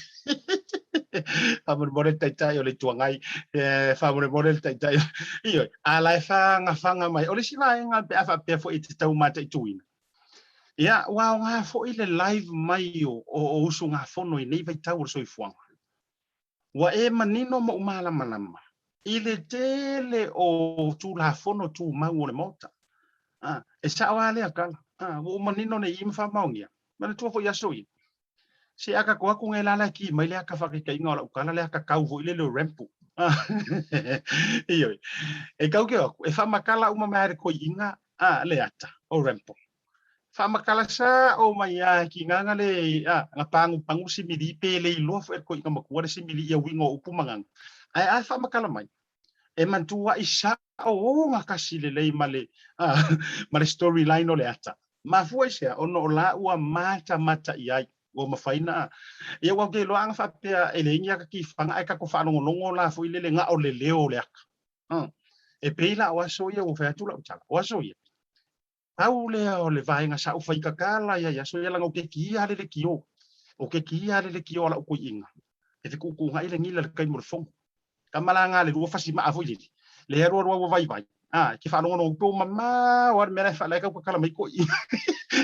Faamolemole le Taitai o le Itu Agai, faamolemole le Taitai. Ioe, a la e fagafaga mai. O le isi vaega pe a faapea foi e te tau mataituina, ia, ua aoga foi le live mai o usugafono i nei vaitau o le soifuaga. Ua e manino ma ou malamalama i le tele o Tulafono Tumau o le Maota. A, e sao lava lea tala. A, ua ou manino nei i ma faamaonia. Manatua foi aso ia. Se a tatou atu nei la la e ki mai le ata faataitaiga o lau tala le ata tau foi lele o Rampo. Ioe. E tau ke atu, e faamatala uma mai le toeaina a le ata o Rampo. Faamatala sao mai lava e kinaga le a na pagupagu simili pe le iloa foi e le toeaina matua le simili ia uiga o upu ma gaga. Ae a faamatala mai, e matuai sao ogatasi lelei ma le ma le storyline o le ata. Mafua i sea, ona o la ua matamata i ai, ua mafai na ia ua ke iloa ana faapea e leai ni ata tifaga ae tatou faalogologo la foi lele na o le leo o le ata. E pei la o aso ia ua fai atu lau tala, o aso ia, pau lea o le vaega sa ou faikakala ai i aso ia leaga ou te kia le lekiō, ou te kia le lekiō a lau toeaina, e fetuutuunai le gila i le taimi o le fono. Tama la nga le lua fasi maa foi lele, le alu alu au ua vaivai, a, ke faalogologo pe ua mamao lava le mea la e la e tau tatala mai toeaina.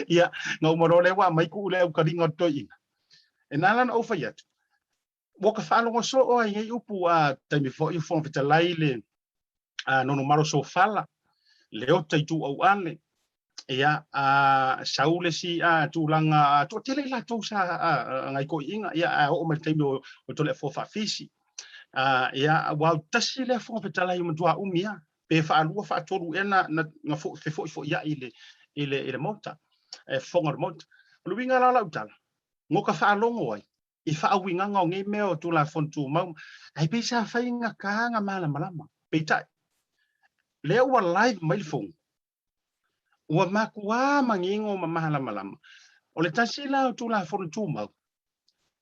Ia, na uma loa lea ua aumai tuu le aukaliga o le toeaina. E na ala ona ou fai atu, ua ka faalogo soo ai nei upu a taimi foi o Fofoga Fetalai le Nonomalo Sofala, Leota Ituau Ale, ia a sau le isi tulaga toatele i latou sa nai toeaiina, ia ae oo mai le taimi o Toleafoa Faafisi. Ia ua autasi lea Fofoga Fetalai ua matua umi lava, pe faalua faatolu ea na fefoifoiai i le Maota, fofoga o le Maota. O le uiga la o lau tala, no ka faalogo ai i faauigaga o nei mea o Tulafono Tumau, ae pei sa faigata na malamalama. Peitai, lea ua live mai le fono, ua matuā manino ma malamalama. O le tasi la o Tulafono Tumau,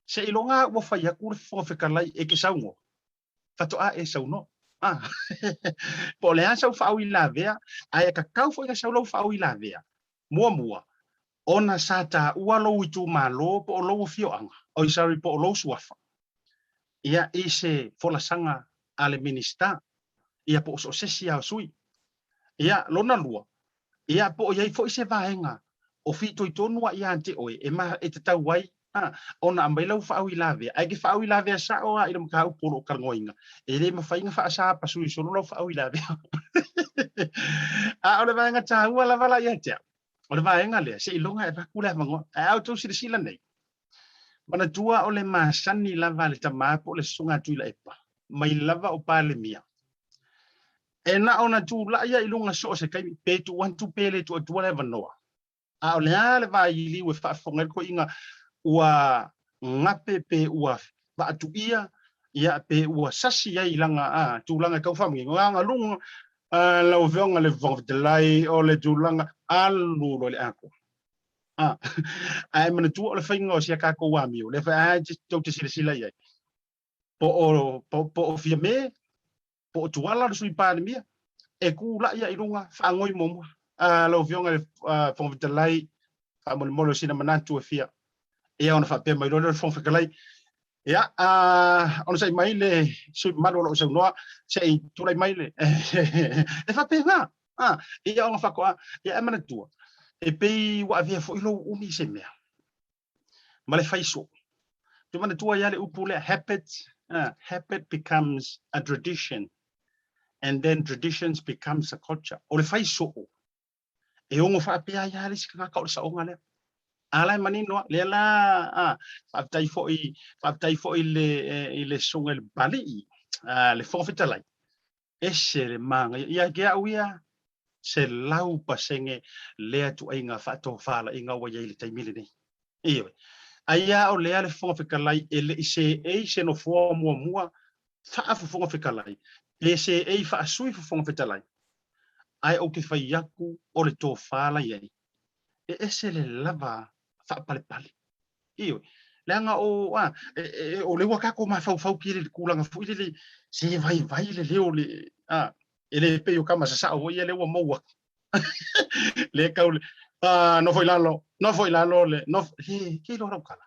seiloga ua fai atu le Fofoga Fetalai e te saunoa, faatoa e saunoa. Ah. Po o le a sau faauilavea, ae tatau foi ona sau lau faauilavea. Muamua, ona sa taua lou itumalo po o lou afioaga, oi sorry, po o lou suafa, ia, i se folasaga a le Minisita, ia po o so o se isi lava o sui. Ia, lona lua, ia, po o i ai foi se vaega o fitoitonu lava ia te oe e ma, e tatau ai a, ona aumai lau faauilavea. Ae ke faauilavea sao lava i le mataupu o lo o talanoaina, e le mafai ona faasapasui solo lau faauilavea. A o le vaega taua lava la ia te au, o le vaega lea, seiloga e avatu le avanoa. Ae a outou silasila nei, manatua o le masani lava a le tama po o le susuga a Tuilaepa, mai lava o Palemia, e na ona tulai lava i luga so o se taimi, pe tuu atu pe le tuu atua le avanoa. A o le a le vailiu e faafofoga ai le toeaina ua gape pe ua vaatuia, ia, pe ua sasi ai i lana tulaga e tau faamanino, na ona luga, lau Afioga i le Fofoga Fetalai, o le tulaga alu loa i le atoa. Ae manatua o le faiga o si a tatou amio, lea foi a tou te silasila i ai, po o, po o Fiame, po o Tuala le Sui Palemia, e tulai lava i luga, faanoi muamua. Lau Afioga i le Fofoga Fetalai, faamolemole o sina manatu e fia, ia ona faapea mai loa lea o le Fofoga Fetalai, ia, onosai mai le sui usufono mamalu o lo o saunoa, se i tulai mai le, e faapena, ia ona faatoa, ia ae manatua, e pei ua avea foi lou umi i se mea, ma le fai soo. Ou te manatua ai lava le upu lea, habit, habit becomes a tradition and then traditions becomes a culture. O le fai soo, e ono faapea ai lava le isi tagata o le saoga lea. A la e manino lava, lea la, faafetai foi, faafetai foi i le susuga i le Papalii, le Fofoga Fetalai, ese le manaia. Ia te au ia, 100% lea ituaiga faatofalaiga ua i ai i le taimi lenei. Ioe. Ai lava o lea le Fofoga Fetalai e le i seei se nofoa muamua faa-Fofoga Fetalai, pe seei faa-Sui Fofoga Fetalai, ae ou te fai atu o le tofa la i ai, e ese le lava faapalepale. Ioe. Leaga o, a, e, e, o lea ua tatou mafaufau kele i le tulaga foi lele, se vaivai le leo o le, a, e le pei o tama sasao foi ia lea ua maua atu. Le tau le, a, nofo i lalo, nofo i lalo le, nofo, he, ke iloa lau tala.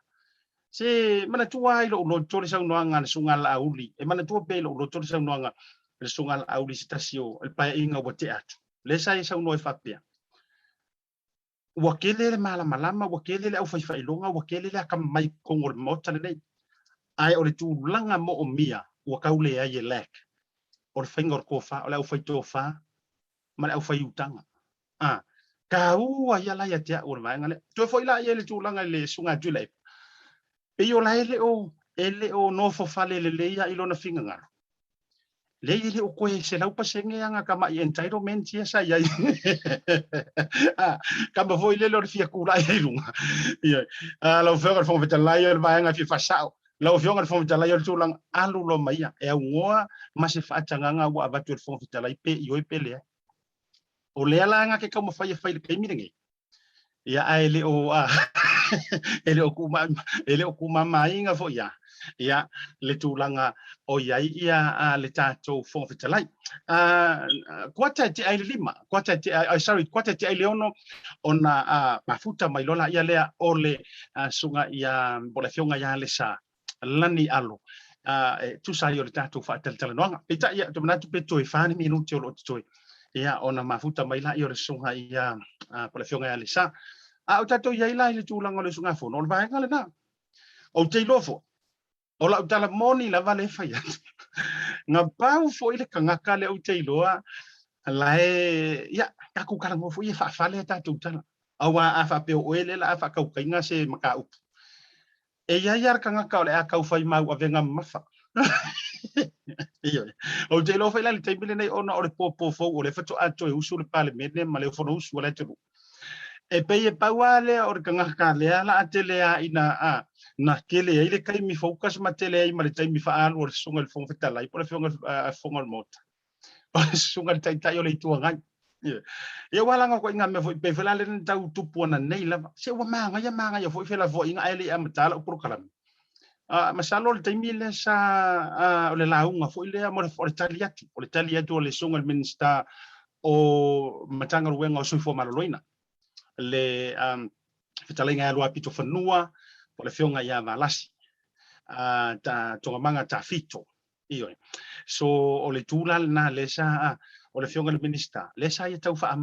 Se manatua ai lou loto le saunoaga a le Susuga Laauli, e manatua pea i lou loto le saunoaga a le Susuga Laauli i se tasi o le paeaiga ua tea atu. Lea sa ia saunoa ai faapea, Ua tele le malamalama, ua tele le aufaifailoga, ua tele le atamamai i totonu o le Maota lenei, ae o le tulaga moomia ua tau leai e lack, o le faiga o le tofa, o le aufaitofa ma le aufaiutaga. A, taua ia la ia te au o le vaega lea. Toe foi la i ai le tulaga i le Susuga ia Tuilaepa, pei o la e le o, e le o nofo fale lelei lava i lona finagalo. Leai e le o toe 100% ana tamai entitlement ia sa i ai. A, kama foi lele o le fia tulai ai i luga. Ioe. A, lau Afioga i le Fofoga Fetalai, o le vaega e fia faasao. Lau Afioga i le Fofoga Fetalai, o le tulaga alu loa ma ia, e aunoa ma se faatagaga ua avatu e le Fofoga Fetalai pe ioe pe leai. O lea la na te taumafai e fai i le taimi lenei, ia ae le o a e le o kuma e le o kumamaina foi ia ia le tulaga o i ai ia a, le tatou Fofoga Fetalai. A, kuata e tea i le 5, kuata e tea, ai, sorry, kuata e tea i le 6 ona a, mafuta mai loa laia lea o le a, susuga ia po o le afioga ia Alesa Lani Alo e tusa ai o le tatou faatalatalanoaga. Peitai, ia, ou te manatu pe toe 4 ni minute o lo o totoe, ia, ona mafuta mai laia o le susuga ia, po o le afioga ia Alesa. A o tatou i ai la i le tulaga o le usugafono, o le vaega lena. Ou te iloa foi, o lau tala moni lava lea e fai atu. Na pau foi le tagata lea ou te iloa la e, ia, tatou talanoa foi e faafale a tatou tala. Aua a faapea o oe lea o le a faatautaina se mataupu, E i ai lava le tagata o le a tau fai mau avega mamafa. Ioe. Ou te iloa foi la i le taimi lenei ona o le pōpō fou o lea faatoa toe usu le Palemene ma le Fonousu a le atunuu. E pei e pau lava lea o le tagata lea la a tele lava ina a, na tele ai le taimi focus ma tele ai ma le taimi faaalu o le Susuga i le Fofoga Fetalai po o le Afioga i le Fofoga o le Maota. O le Susuga i le Taitai o le Itu Agai. Ia ua laga koe i ngā mea foi, pei foi la lea na tau tupu ananei lava. Se ua manaia manaia foi felafolaina ae le i amata lau polokalame. Masalo o le taimi lea sa, o le lauga foi lea mo le, o le tali atu, o le tali atu a le Susuga i le Minisita o Matagaluega o Soifua Maloloina, le fetalaiga ia Luapitofanua po o le Afioga ia Valasi Togamaga Tafito. Ioe. So, o le itu la lena lea sa, o le Afioga i le Minisita, lea sa ia tau faa,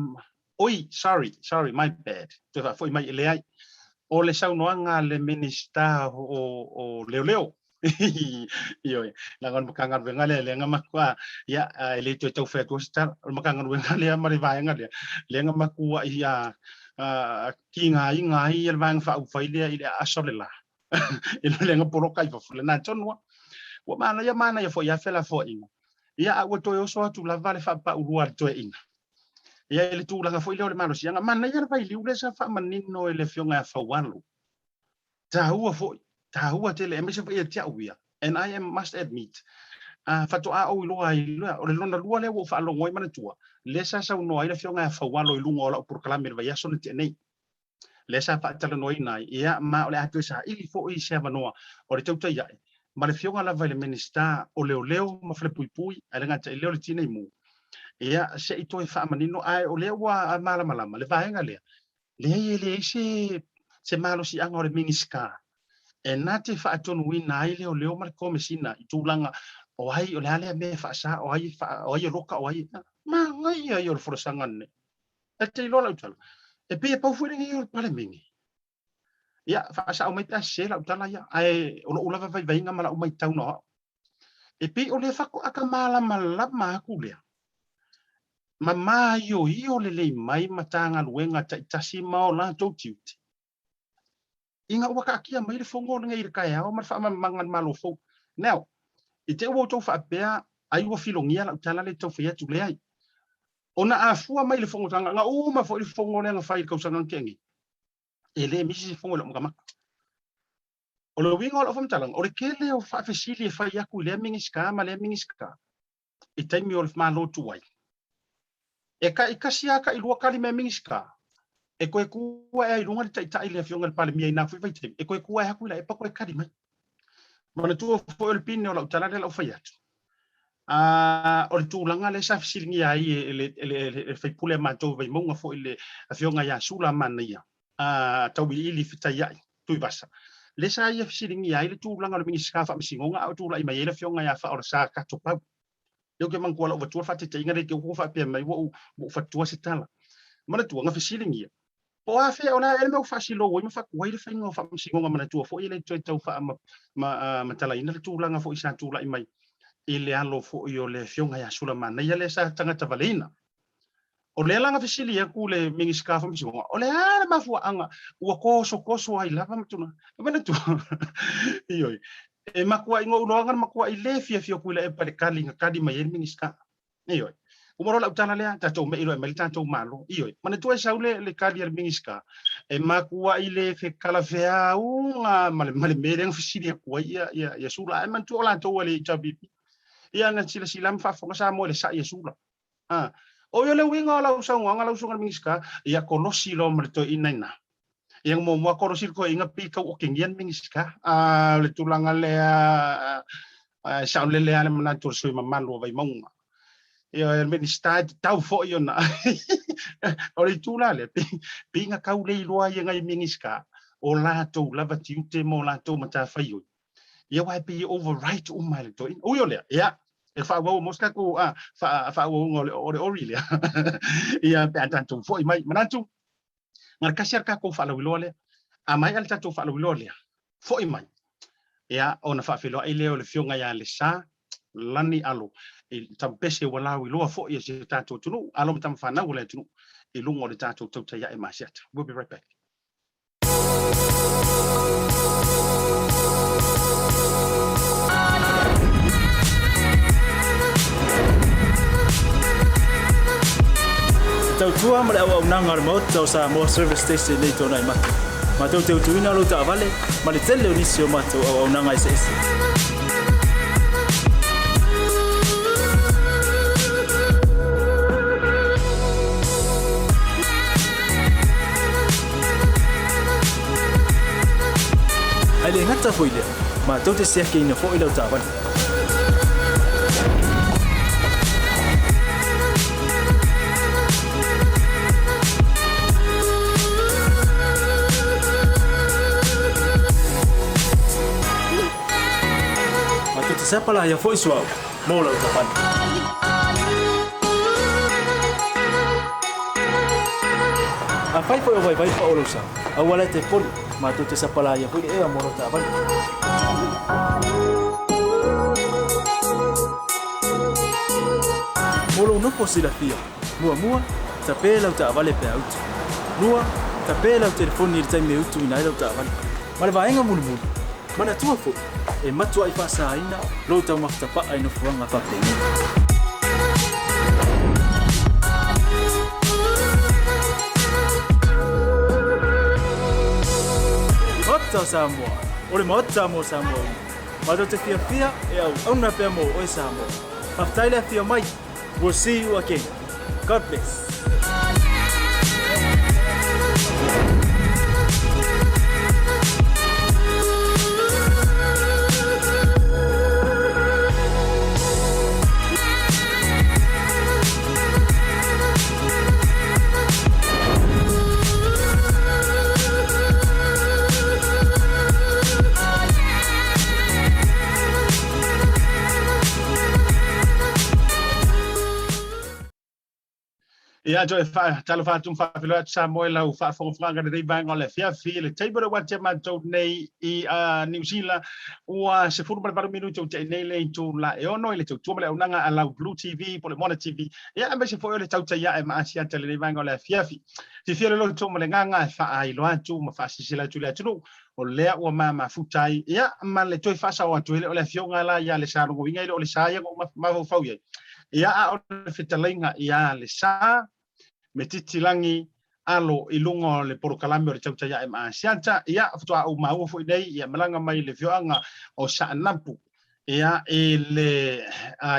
oi, sorry, sorry, my bad, toe faafoi mai, e leai. O le saunoaga a le Minisita o, o Leoleo, ioe, leaga o le Matagaluega lea, lea na matua, ia, e le toe tau fai atua se tala, o le Matagaluega lea ma le vaega lea, lea na matuai tigaina ai le Vaega Faaupufai lea i le aso le la. I le lenga poloka i fafo lena tonu a. Ua manaia manaia foi a felafoaiga. Ia a ua toe oso atu lava le faapaulua a le toeaina. Ia i le tulaga foi lea o le malosiaga. Manaia le vailiu lea sa faamanino e le Afioga ia Faualo. Taua foi, taua tele aemaise foi ia te au ia. And I am must admit, faatoa ou iloa ai lea, o le lona lua lea ua ou faalogo ai manatua, lea sa saunoa ai le Afioga ia Faualo i luga o lau polokalame i le vaiaso na tea nei. lea sa faatalanoaina ai, ia, ma o le a toe saili foi se avanoa o le tautai ae ma le Afioga lava i le Minisita o Leoleo ma Falepuipui, ae le gata i lea o le Tinei Mu, ia, se i toe faamanino, ae o lea ua malamalama le vaega lea, leai e leai se, se malosiaga o le Minisita e na te faatonuina ai leoleo ma le Komesina i tulaga o ai, o le a lea mea e faasa, o ai, o ai e loka, o ai e, manaia ia o le folasaga lenei. E te iloa lau tala, e pei e pau foi lenei o le Palemene. Ia, faasao mai pe a sese lau tala ia, ae o lou lava vaivaiga ma lau matau na o au. E pei o lea faatoa ka malamalama atu lea, ma maioio lelei mai Matagaluega taitasi ma o latou tiute, ina ua taatia mai le fono lenei i le taeao ma le faamalamalamaga a le Malo fou. Now, i te i ua outou faapea ai ua filogia lau tala lea e tau fai atu, leai. Ona a fua mai le fonotaga, na uma foi le fono lea na fai i le tausaga na tea nei, e le misi se fono i lou makamaka. O le uiga o lau faamatalaga, o le tele o faafesili e fai atu i lea Minisita ma lea Minisita i taimi o le Malo tuai, e taitasi lava tailua tali mai a Minisita. E koe kū ae ai i luga le taitai le afioga i le Palemia i na foi vaitaimi, e koe kū ae atu Tuilaepa koe kali mai. Manatua foi o le pine o lau tala lea lau fai atu. O le tulaga lea sa fesiligia ai e le, e le, e le faipule a matou i Vaimauga foi le afioga ia Sula Manaia, tauiliili fetaiai Tuivasa, lea sa ia fesiligia ai le tulaga o le Minisita o Faamasinoga a o tulai mai ai le afioga ia Faaolesa Kato Pau. Lea ou te manatua lau avatua le faataitaiga lea i te i ua faapea mai ua ou fatua se tala. Manatua, na fesiligia, po o afea, o le a ea le mea ua faasilou ai ma faatuai le faiga o faamasinoga, manatua foi e le toe tau faamatalaina le tulaga foi sa tulai mai i le alo foi o le afioga ia Sulamanaia lea sa tagata valeina. O lea la na fesili atu le Minisita o Faamasinoga, o le a le mafuaaga ua tosotoso ai lava ma tulaga. E manatua, ioe, e matuai na ou iloaga na matuai le fiafia Tuilaepa i le tali na tali mai ai le Minisita. Ioe. Uma loa lau tala lea, tatou mei loa e aumai le tatou Malo. Ioe. Manatua e sau le, le tali a le Minisita, e matuai le fetalafeauga ma le, ma le mea lea na fesili atu ai ia, ia, ia Sula. Ae manatua o latou a le HRPP. Ia na silasila ma faafofoga Samoa i le sai a Sula. A, o ia le uiga o lau saunoaga lau Susuga i le Minisita, ia kolosi loa ma le toeaina i ina. Ia muamua kolosi le toeaina pei tau otegia le Minisita. A, o le tulaga lea, e saolele lava le manatu o le sui usufono mamalu o Vaimauga. Ia, o le Minisita e tatau foi ona o le itu la lea, pei na tau le iloa ai e nai Minisita o latou lava tiute ma o latou matafaioi. Ia aua e pei e overwrite uma e le toeaina. Ui o lea, ia, e faaauau mo se tatou faaauauga o le ori lea. Ia, pe a tatou foi mai. Manatu, na o le tasi lava le tatou faalauiloa lea. A maea le tatou faalauiloa lea, foi mai, ia, ona faafeiloai lea o le Afioga ia Lesa Lani Alo, i tampese ua lauiloa foi e si o tatou atunuu, alo ma tama fanau o le atunuu, i luga o le tatou tautai ae ma Asiata. We'll be right back. Te tautua ma le auaunaga a le Maota o Samoa Service Station nei tona i mate. Matou te utuina lou taavale ma le tele o nisi o matou auaunaga eseese. Ae le gata foi lea, matou te siakiina foi lau taavale. Matou te sapalaia foi suauu mo lau taavale. Afai foi o vaivai pa o lou sa, aua la e te poli, matou te sapalaia foi le ea mo lau taavale. Mo lou nofo silafia, muamua, tape lau taavale pe a utu. Lua, tape lau telefoni i le taimi e utuina ai lau taavale. Ma le vaega mulimuli, manatua foi, e matuai faasaina lou taumafatapa'a i nofoaga faapenei. Maota o Samoa, o le Maota mo Samoa uma. Matou te fiafia e auauna pea mo oe Samoa. Faafetai le afio mai. We'll see you again. God bless. Ia, toe talofa atu ma faafeiloai atu Samoa i lau faafogafogaga i lenei vaega o le afiafi. Le taimi o le ua tia matou nei i Niu Sila, ua 18 minute ua tea nei le itula e 6 i le tautua ma le auaunaga a lau Blue TV po o le Moana TV. Ia, aemaise foi o le tautai ae ma Asiata i lenei vaega o le afiafi. Fiafia le loto ma le agaga e faailoa atu ma faasilasila atu i le atunuu o lea ua ma mafuta ai, ia, ma le toe faasao atu, e le o le afioga la ia Lesa Logoiga, e le o le sa ia na ou mafaufau i ai, ia, a o le fetalaiga ia Lesa Metiti Lagi Alo i luga o le polokalame o le Tautai Ae ma Asiata, ia, faatoa ou maua foi nei, ia, malaga mai le afioaga o Saanapu, ia, i le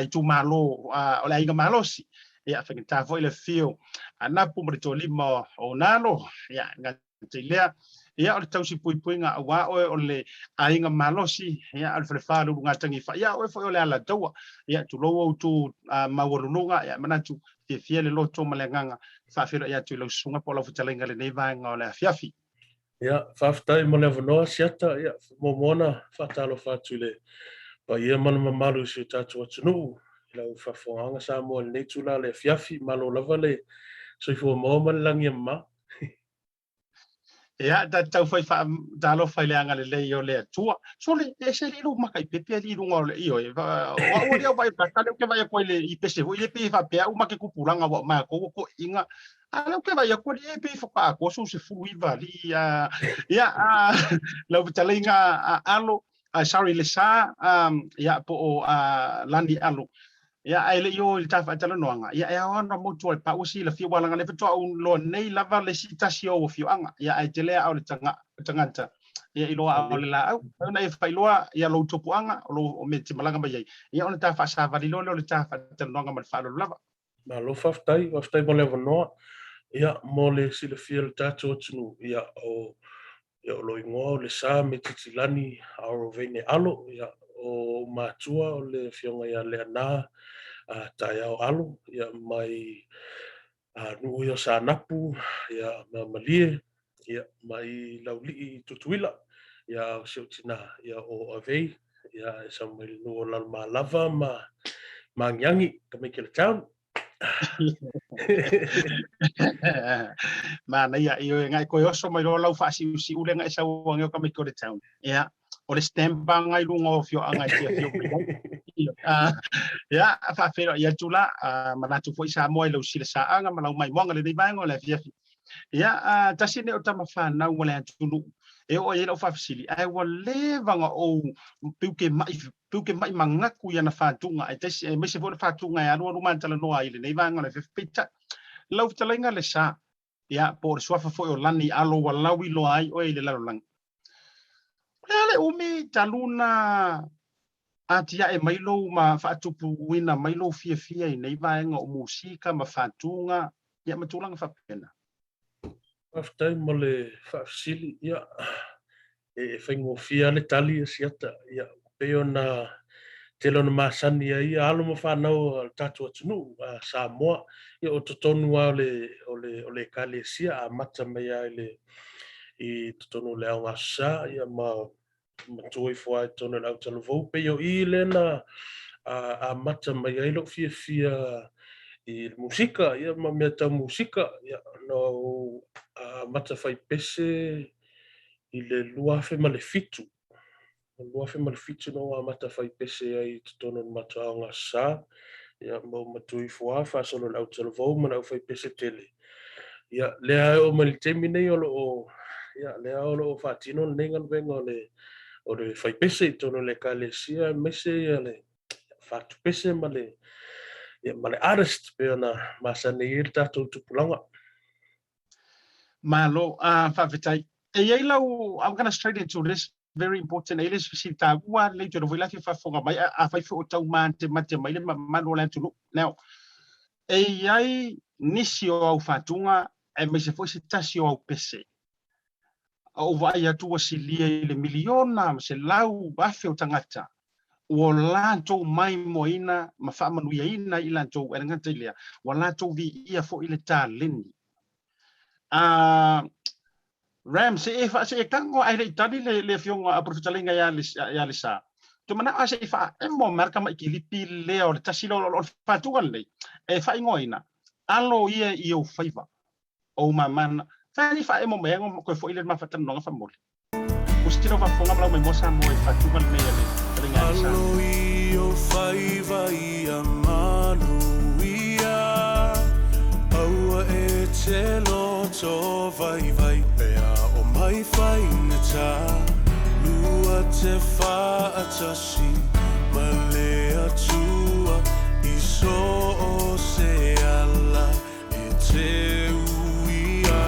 itumalo o le Aiga Malosi, ia, faigata foi le afio Anapu ma le toalima o Nalo, ia, gata i lea, ia, o le tausi puipuiga aua oe o le aiga malosi, ia, o le falefa o le ulugatagi fa, ia, oe foi o le Alataua, ia, tulou ou tu maualuluga, ia, manatu, fiafia le loto ma le agaga, faafeiloai atu i lau susuga po o lau fetalaiga i lenei vaega o le afiafi. Ia, faafetai mo le avanoa, Siata. Ia, muamua ona faatalofa atu i le paia ma le mamalu i si o tatou atunuu, i lau faafofogaaga Samoa i lenei itula o le afiafi. Malo lava le soifua maua ma le lagi e mama. Ia, ta te taufai faatalofa i le agalelei o le Atua. Sole, e ese alii lou maka i pepe alii i luga o le ioe. O au alii au vaai o lea ou te vaai atu ai i le i pese foi lea pei e faapea au ma ke tupulaga ua matou ua toeaiina. A lea ou te vaai atu alii e pei faatoa atoa sou 19 alii. Ia, lau fetalaiga Alo, sorry Lesa, ia po o Lani Alo. Ia, ae le i o i le ta faatalanoaga, ia, e ao ona motu ai pau silafia, ua leaga o lea faatoa ou iloa nei lava le isi tasi o ou afioaga. Ia, ae tele aa o le tagata, ia, i loa aa o le laau. Pei ona e faailoa, ia, lou tupuaga, o lou mea e te malaga mai ai, ia, ona ta faasavali loa lea o le ta faatalanoaga ma le faaaloalo lava. Malo faafetai, faafetai mo le avanoa. Ia, mo le silafia e le tatou atunuu, ia, o Ia, o lou igoa o Lesa Metitilani Aorovene Alo. Ia, o ou matua o le Afioga ia Leaana Taeao Alo, ia, mai nuu ia o Saanapu, ia, ma Malie, ia, mai Laulii i Tutuila. Ia, a o si ou tina, ia, o Avei, ia, e sau mai le nuu o Lalomalava ma Magiagi, Tamaiti o le Town. Manaia, ioe, ngai koe oso mai loa lau faasiusiu lea ngai sau ange o tamaiti o le town. Ia, o le stamp anga i luga o afioaga e te afio mai ai. Ia, faafeiloai atu la, manatu foi Samoa i lau silasaaga ma lau maimoaga i lenei vaega o le afiafi. Ia, tasi lenei o tama fanau a le atunuu e oo ai lau faafesili, ae ua leva ona ou peuke mai peuke mai manatu i ana fatuga, aemaise foi le fatuga e alualu ma talanoa ai i lenei vaega o le afiafi. Peitai, lau fetalaiga Lesa, ia, po o le suafa foi o Lani Alo ua lauiloa ai oe i le lalolagi. O le a le umi talu na atiae mai lou ma faatupuina mai lou fiafia i nei vaega o musika ma fatuga, ia, ma tulaga faapena? Faafetai mo le faafesili. Ia, e faigofie lava le tali e Siata. Ia, pei ona tele ona masani ai ia alo ma fanau a le tatou atunuu a Samoa, ia o totonu lava o le, o le, o le Ekalesia, amata mai lava i le, i totonu o le Aoga Aso Sa, ia ma matua ifo lava i totonu o le autalavou. Pei o i lea na amata mai ai lou fiafia i le musika, ia ma mea tau musika, ia, na ou amata fai pese i le 2007. O le 2007 na ou amata fai pese ai i totonu o le matou Aoga Aso Sa, ia, ma ou matua ifo lava faasolo i le autalavou ma le aufai pese tele. Ia, lea e oo mai i le taimi nei o lo o, ia, lea o lo o faatino lenei galuega o le, o le fai pese i totonu o le Ekalesia, aemaise ia le fatu pese ma le, ia, ma le artist pei ona masani ai le tatou tupulaga. Malo, faafetai. E i ai lau, I'm gonna straight into this very important, e i ai le isi fesili taua lelei toe foi la fia faafofoga mai, afai foi o tau matemate mai le mamalu o le atunuu. Now, e i ai nisi o au fatuga aemaise foi se tasi o au pese a ou vaai atu ua silia i le miliona ma 100,000 o tagata ua latou maimoaina ma faamanuiaina i latou, e le gata i lea, ua latou viia foi le taleni. Ram, se e se e tago ae le i tali le, le afioga a Profetalaiga ia ia Lesa. Te manao a se i faaemo mai le tamaiti lea o le tasi lea o le fatuga lenei, e faaigoaina, alo ia i ou faiva, o ou mamana. Fai faaemo mai ai koe foi le ma faatalanoaga faamole. Ua sili lau faafofoga ma lau maimoa Samoa i le faatuga lenei a le fetalaiga ia Lesa. Alo i ou faiva ia manuia, Aua e te loto vaivai pea o mai faigata, Lua te faatasi ma le Atua i so o se ala. E te uia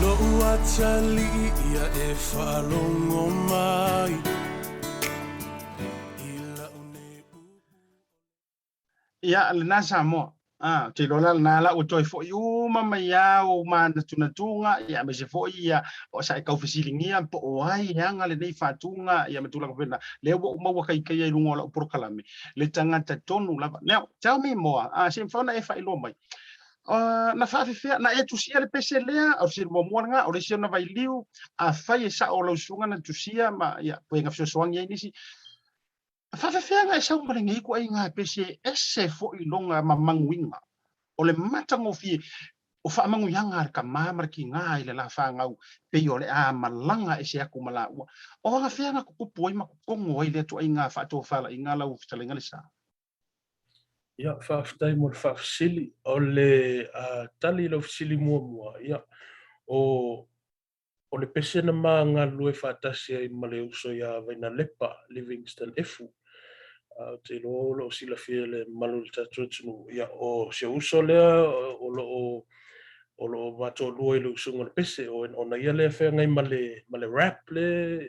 Lo'u atalii ia e faalogo mai I la'u nei upu. Ia, lena Samoa. Ou te iloa la lena la ua toe foʻi uma mai lava ou manatunatuga, ia, aemaise foi ia o sa e tau fesiligia po o ai e ana lenei faatuga, ia, ma tulaga faapena. Lea ua ou maua kaikaia i luga o lau polokalame le tagata tonu lava. Now, tell me more, se i mafai ona e faailoa mai, na faafefea na e tusia le pese lea? O le fesili muamua lena. O le isi ona vailiu, afai e sao lau susuga na tusia ma, ia, pe na fesoasoani ai nisi, Faafefea e sau ma lenei ituaiga pese ese foi lona mamanuiga o le matagofie o faamanuiaga a le tama ma le tina i le la fanau pei o le a malaga ese atu ma laua? O agafea na tutupu ai ma totogo ai lea ituaiga faatofalaiga lau fetalaiga Lesa? Ia, faafetai mo le faafesili. O le tali i lau fesili muamua, ia, o O le pese na ma galulue faatasi ai ma le uso iā Vainalepa, Livingston Efu. Ou te iloa o lo o silafia e le mamalu o le tatou atunuu, ia, o si ou uso lea o lo o o lo o ma toalua i le usuga o le pese, ona ia lea feagai ma le ma le rap le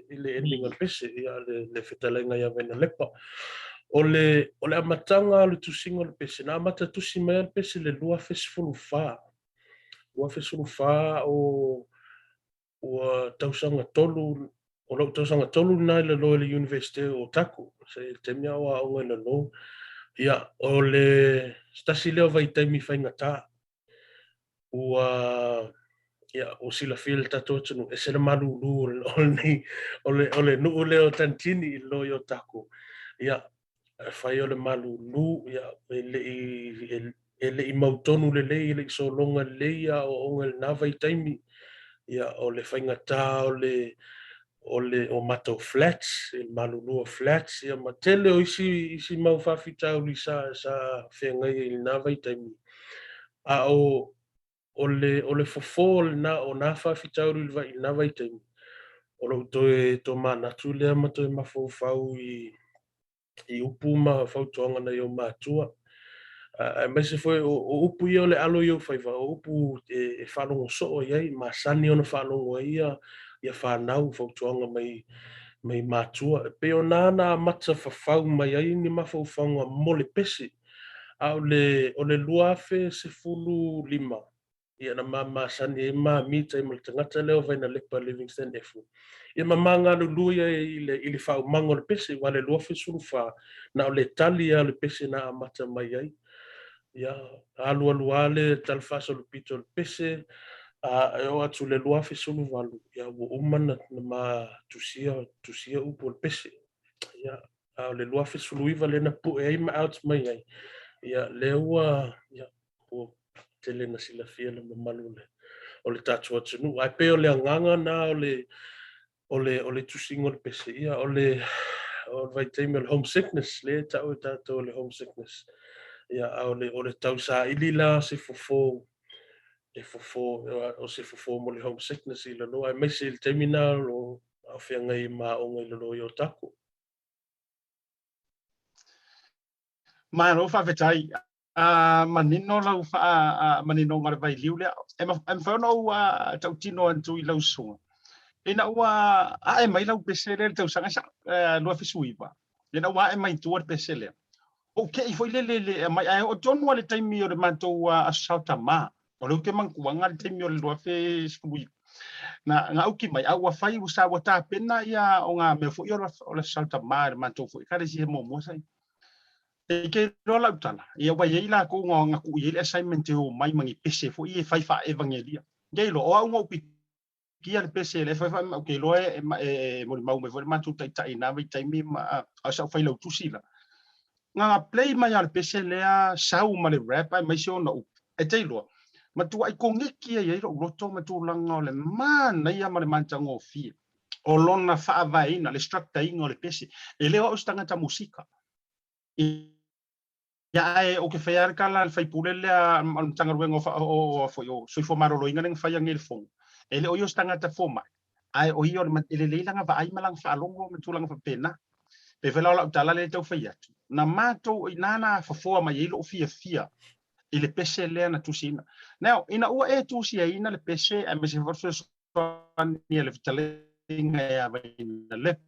i le ending o le pese, ia, le fetalaiga iā Vainalepa. O le o le amataga o le tusiga o le pese, na amata tusi mai lava le pese i le 2014. 2014 o ua tausaga tolu, o lou tausaga tolu lena i lalo i le Universite o Otago, se i le taimi a o aoga i lalo. Ia, o le se tasi lea o vaitaimi faigata, ua, ia, ua silafia e le tatou atunuu, ese le malulu o lenei, o le, o le nuu lea o Tanitini i lalo i Otago. Ia, e fai o le malulu, ia, e le i, e le i mautonu lelei, e le i sologa lelei aoaoga i lena vaitaimi, ia, o le faigata o le, o le, o matou flats, i le malulu o flats, ia, ma tele o isi, isi mau faafitauli sa, sa feagai ai i lena vaitaimi. A o, o le, o le fofo o lena, o nā faafitauli i le, i lena vaitaimi, o lou toe tomanatu lea ma toe mafaufau i, i upu ma fautuaga nai ou matua. Aemaise foi o, o upu ia o le alo i ou faiva, o upu e, e faalogo soo i ai, masani ona faalogo ai ia, ia fanau fautuaga mai, mai matua. E pei o nā na amata fafau mai ai ni mafaufauga mo le pese. A o le, o le 2015, Ia na ma masani ai ma mita ai ma le tagata lea o Vainalepa Livingston Efu. Ia ma ma galulue ia i le, i le faaumaga o le pese, aua le 2014, na o le tali lava o le pese na amata mai ai. Ia, alualu lava le talafaasolopito o le pese, a e oo atu i le 2018, ia ua uma na, na ma tusia, tusia upu o le pese. Ia, a o le 2019 lea na pue ai ma out mai ai, ia, lea ua, ia, ua tele na silafia le mamalu o le, o le tatou atunuu. Ae pei o le agaga na o le, o le, o le tusiga o le pese, ia, o le, o le vaitaimi o le homesickness, lea e tau e tatou o le homesickness. Ia, a o le, o le tausaili la o se fofo, e fofo, o se fofo mo le homesickness i lalo, aemaise i le taimi na o lo o feagai ma aoga i lalo i Otago. Malo faafetai. Manino lau faamaninoga o le vailiu lea. E mafai ona ou tautino atu i lau susuga, ina ua ae mai lau pese lea i le tausaga 2019, ina ua ae mai i tua le pese lea, ou te i foi lele le aumai, ae oo tonu lava i le taimi o le matou Aso Sa o Tama, o lea ou te manatuaga le taimi o le 2019, na auki mai, a ua fai, ua sa ua tapena ia o ngā mea foi o le Aso Sa o Tama i le matou foi Ekalesia he muamua sa i. E ke iloa lau tala, ia ua i ai lakou na tuu i ai le assignment e omai ma ni pese foi ia e fai faa-evangelia. Ke iloa, o au na ou pikia le pese lea e fai faa ou te iloa e, e, e molimau mai foi le matou taitai i na vaitaimi ma a o sa ou failautusi la. Na na play mai lava le pese lea sau ma le rap aemaise ona upu. E te iloa, matuai koneki ai ai lou loto ma tulaga o le manaia ma le matagofie o lona faavaeina, le structure-ina o le pese. E le o au se tagata musika. Ia, ae ou te faia lava le tala a le faipule lea o le Matagaluega o, o, foi, o Soifua Maloloina lea na faia nei le fono. E le o ia o se tagata fomai, ae o ia o le, e lelei lana vaai ma lana faalogo ma tulaga faapena. Pei foi la o lau tala lea e tau fai atu, na matou, i ina na fofoa mai ai lou fiafia i le pese lea na tusiina. Now, ina ua e tusiaina le pese aemaise foi le fesoasoani a le fetalaiga ia Vainalepa.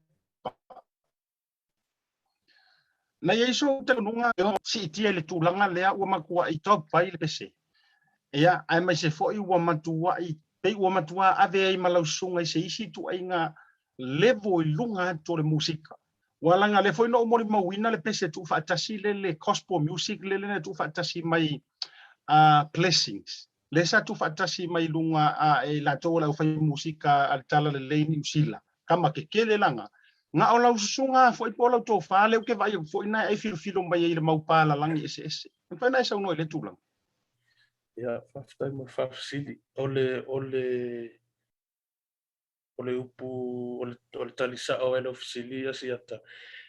Na i ai sou talitonuga e ono siitia i le tulaga lea ua matuai top ai le pese, ia, aemaise foi ua matuai, pei ua matua ave ai ma lau susuga i se isi ituaiga level i luga atu o le musika. Ua laga lea foi na ou molimauina le pese tuufaatasi le le gospel music lele na tuufaatasi mai Blessings, lea sa tuufaatasi mai luga e i latou o le aufai musika a le Talalelei Niu Sila, tama kekele laga. Na o lau susuga foi po o lau tofa lea ou te vaai atu foi na e ai filofilo mai ai i le mau palalagi eseese. E mafai ona e saunoa i lea tulaga? Ia, faafetai mo le faafesili. O le, o le, o le upu, o le, o le tali sa'o ai lau fesili ia Siata,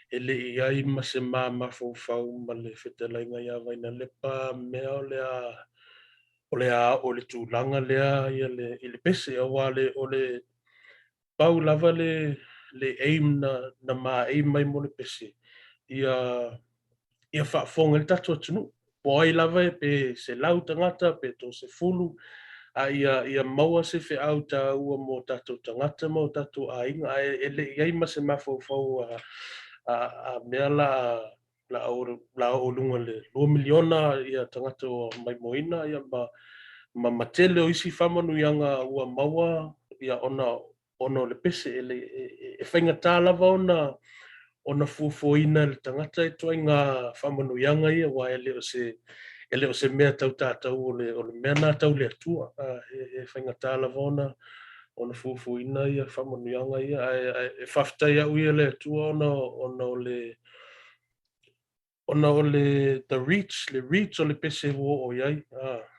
e le i i ai ma se ma mafaufau ma le fetalaiga ia Vainalepa mea o le a, o le a oo i le tulaga lea ia le, i le pese, aua le, o le pau lava le, le aim na, na ma aim ai mo le pese, ia, ia faafofoga ai le tatou atunuu. Po ai lava e pe 100 tagata pe 30, a ia, ia maua se feau taua mo tatou tagata ma o tatou aiga, ae e le i i ai ma se mafaufau a, a, a mea la la o, la oo i luga i le 2 miliona ia tagata ua maimoaina ia ma, ma, ma tele o isi faamanuiaga ua maua ia ona ona o le pese e, e, e faigata lava ona ona fuafuaina e le tagata ituaiga faamanuiaga ia aua e le o se e le o se mea tau tatou o le o le mea na tau le Atua. E, e faigata lava ona ona fuafuaina ia faamanuiaga ia ae, ae e faafetai au ia le Atua ona ona o le Ona o le the reach, le reach o le pese ua oo i ai,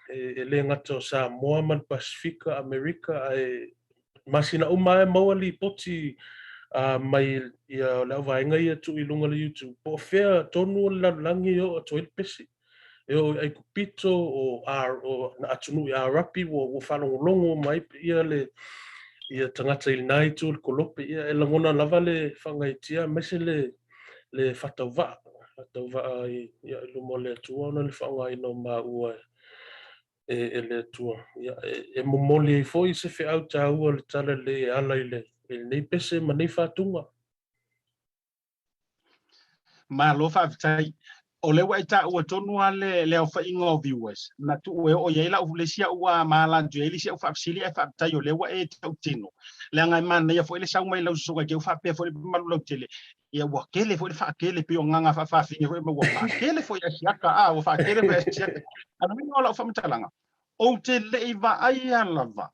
e le gata o Samoa ma le Pasefika, Amerika, ae masina uma lava e maua lipoti mai ia le auvaega ia e tuu i luga o le YouTube, po o fea tonu o le lalolagi e oo atu ai le pese. E oo i Aikupito, o, o atunuu i Arapi ua, ua faalogologo uma ai ia le ia tagata i lena itu o le kolope. Ia e lagona lava le faagaeetia aemaise le le faatauvaa, faatauvaa i, ia, i luma o le Atua ona le faaaogaina o maua e, e le Atua. Ia, e, e momoli ai foi se feau taua o le Talalelei e ala i, le, i lenei pese ma nei faatuga. Malo faafetai. O lea ua e taua tonu lava le, le aofaiga o viewers na tuu e oo i ai lau, le isi au ua mala atu i ai le isi au faafesili ae faafetai o lea ua e tautino. Leaga e manaia foi le sau mai lau susuga i te faapea foi le mamalu lautele, ia ua tele foi le faatele pei o agaga faafaafine foi ma ua faatele foi Asiata, a ua faatele foi Asiata. A o le uiga o lau faamatalaga, ou te le i vaaia lava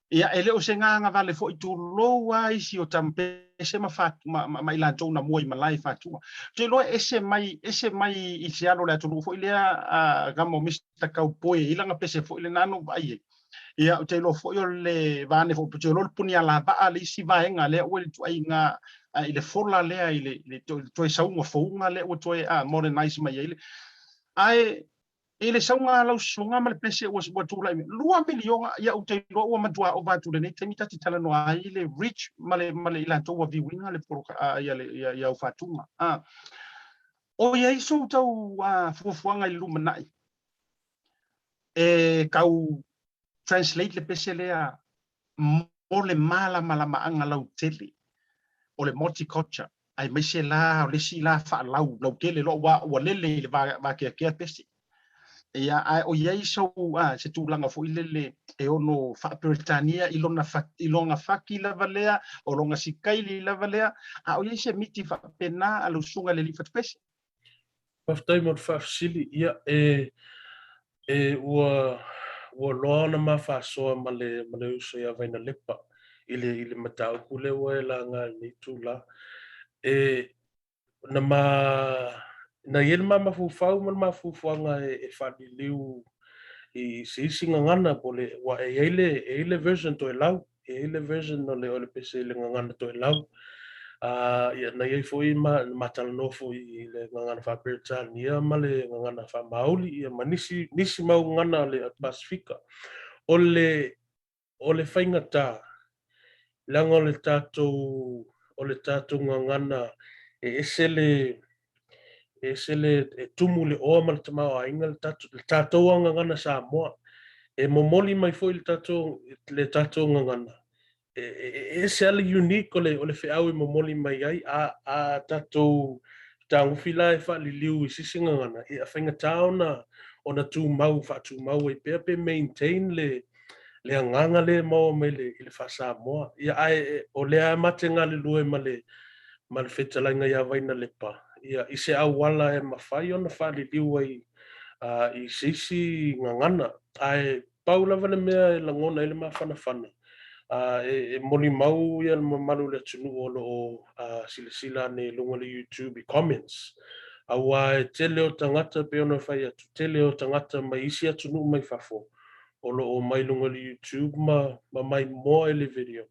Ia, e le o se gagavale foi, tulou lava isi o Tampese ma, fa, ma, ma, ma i latou na mua i malae i Fatua. Ou te iloa e ese mai, ese mai i se alo o le atunuu foi lea, a gama o Mister Cowboy e i lana pese foi lena na ou vaai ai. Ia, ou te iloa foi o le vaane foi, ou te iloa o le Punialavaa le isi vaega lea ua i le ituaiga i le fola lea i le, le toe sauga fouga lea ua toe modernize mai ai le. Ae I le sauga a lau susuga ma le pese ua, ua tulai mai, 2 miliona, ia ou te iloa ua matua ova atu lenei taimi ta te talanoa ai le reach ma le, ma le i latou ua view ina le poloka, ia, le, ia, ia au faatuga. O i ai sou tau fuafuaga i le lumanai e tau translate le pese lea mo le malamalamaaga lautele o le multiculture, aemaise la o le isi la faalau lautele loa ua, ua lele i le vakeakea pese. Ia, ae o i ai sou, a, se tulaga foi lele e ono faa-Peretania i lona, i lona faki lava lea, o lona sikaili lava lea, a o i ai se miti faapena a lau susuga i le alii fatupese? Faafetai mo le faafesili. Ia, e, e, ua, ua loa ona ma faasoa ma le, ma le uso ia Vainalepa i le, i le mataupu lea ua e laga i lenei itula. E, na ma, na i ai le ma mafaufau ma le ma fuafuaga e, e faaliliu i se isi gagana po o le, aua e i ai le, e i ai le version Toelau. E i ai le version o le, o le pese i le gagana Toelau. Ia, na i ai foi ma, ma talanoa foi i le gagana faa-Peretania ma le gagana faa-Māori, ia, ma nisi, nisi mau gagana a le Pasefika. O le, o le faigata, leaga o le tatou, o le tatou gagana e ese le, e ese le, e tumu le oa ma le tamaoaiga le tatou, le tatou lava gagana Samoa. E momoli mai foi le tatou, le tatou gagana, e, e, e ese lava le unique o le, o le feau e momoli mai ai, a, a tatou Fetagofi la e faaliliu i se isi gagana, ia faigata ona ona tumau, faatumau ai pea pe maintain le le agaga lea e maua mai le i le faa-Samoa. Ia ae o lea lava ma te galulue ma le ma le fetalaiga ia Vainalepa, ia i se auala e mafai ona faaliliu ai i se isi gagana. Ae Pau lava le mea e lagona ai le mafanafana, e molimau le mamalu o le atunuu o lo o silasila ane i luga o le YouTube i comments, aua e tele o tagata pei ona fai atu, tele o tagata mai isi atunuu mai fafo o lo o omai i luga o le YouTube ma maimoa i le video.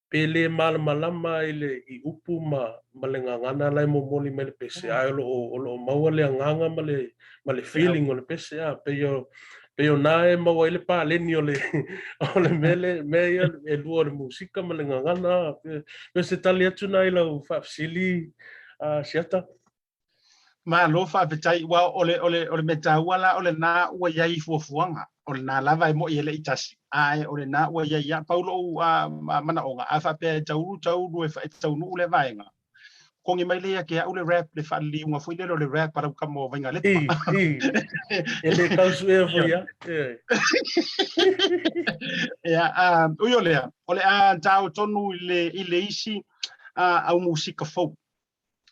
Pe le malamalama i le i upu ma ma le gagana la e momoli mai le pese, ae o lo o o lo o maua le agaga ma le ma le feeling o le pese, a pei o pei o na e maua ai le paleni o le o le mea le mea ia e lua o le musika ma le gagana, a pe o se tali atu na i lau faafesili, a Siata. Malo faafetai, aua o le, o le, o le mea taua la o lena ua i ai i fuafuaga, o lena lava e mo'i e le i tasi, ae o lena ua i ai ia. Pau lou manaoga, a faapea e taulu taulu e, e taunuu lea vaega, kogi mai lea ia te au le rap, le faaliliuga foi lele o le rap a lau tama o Vainalepa. I, i. E le tausuea foi ia. Ia, ui o lea, o le a tao tonu i le, i le isi au musika fou.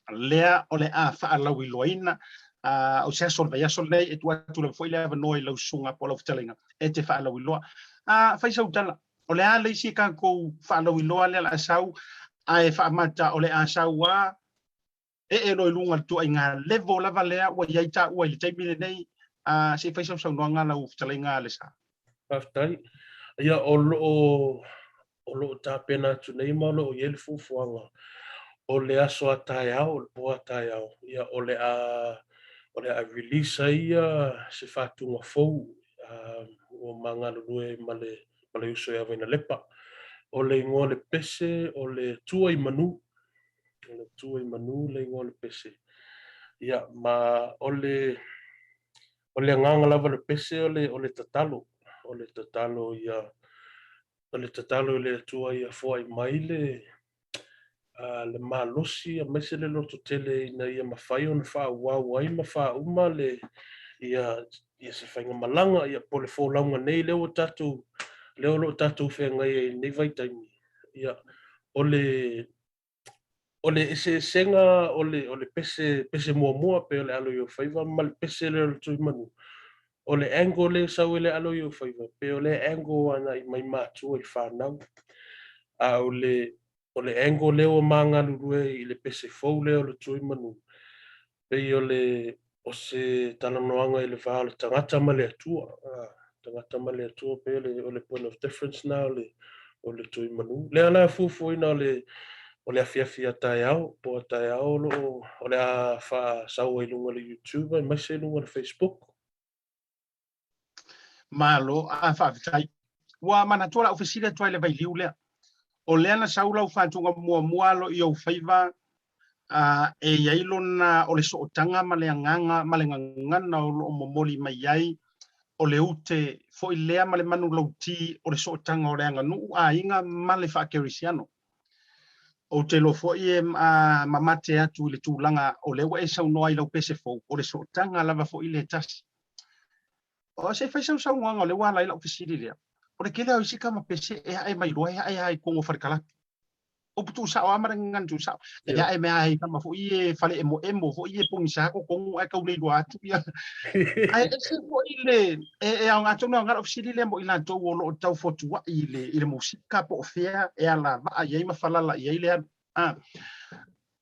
lea o le a faalauiloaina o se aso o le vaiaso lenei, e tuu atu lava foi le avanoa i lau susuga po o lau fetalaiga e te faalauiloa. Fai sau tala, o le a le isi tatou faalauiloa lea o le a sau, ae faamata o le a sau a ee loa i luga i le tuaiga level lava lea ua i ai taua i le taimi lenei, se i fai sau saunoaga lau fetalaiga Alesa. Faafetai. Ia, o lo o o lo o tapena atu nei ma o lo o i ai le fuafuaga o le aso a taeao, o le po a taeao, ia o le a o le a release ai ia se faatuga fou ua ma galulue ai ma le ma le uso ia Vainalepa. O le igoa o le pese o le Tua i Manu. O le Tua i Manu le igoa o le pese. Ia ma o le o le agaga lava o le pese o le o le tatalo, o le tatalo ia O le tatalo i le Atua ia foai mai le le malosi aemaise le lototele ina ia mafai ona faaauau ai ma faauma le ia ia se faigamalaga ia po o le folauga nei lea ua tatou lea o lo o tatou feagai ai i lenei vaitaimi. Ia o le O le eseesega o le, o le pese, pese muamua pei o le alo i ou faiva ma le pese lea o le Tuimanu, o le angle lea e sau ai le alo i ou faiva, pei o lea angle agai mai matua i fanau. A o le, o le angle lea ua ma galulue ai i le pese fou lea o le Tuimanu, Pei o le, o se talanoaga i le va o le tagata ma le Atua. Tagata ma le Atua pei o le, o le point of difference na o le, o le Tuimanu. Lea la e fuafuaina o le, o le afiafi a taeao, po a taeao o lo o, o le a faasau ai i luga o le YouTube aemaise i luga o le Facebook. Malo, a faafetai. Ua manatua lau fesili atu ai le vailiu lea. O lea na sau lau faatuga muamua alo i ou faiva a e i ai lona o le sootaga ma le agaga ma le gagana o lo o momoli mai ai o le ute foi lea ma le manulauti o le sootaga o le aganuu aiga ma le faakerisiano. Ou te iloa foi e mamate atu i le tulaga o lea ua e saunoa i lau pese fou, o le sootaga lava foi lea e tasi. O se i fai sau saunoaga o lea ua ala ai lau fesili lea. O le tele o isi tama pese e ae mai loa e ae lava i totonu o falekalapi. Upu tuusao lava ma le gagana tuusao. E ae mai lava i tama foi ia fale emoemo foi ia pogisa totonu ae tau le iloa atu ia. Ae ese foi le e aoga atonu e aoga lau fesili lea mo i latou o lo o tau fotuai i le i le musika po o fea e alavaa i ai ma falala i ai le alu. Ah,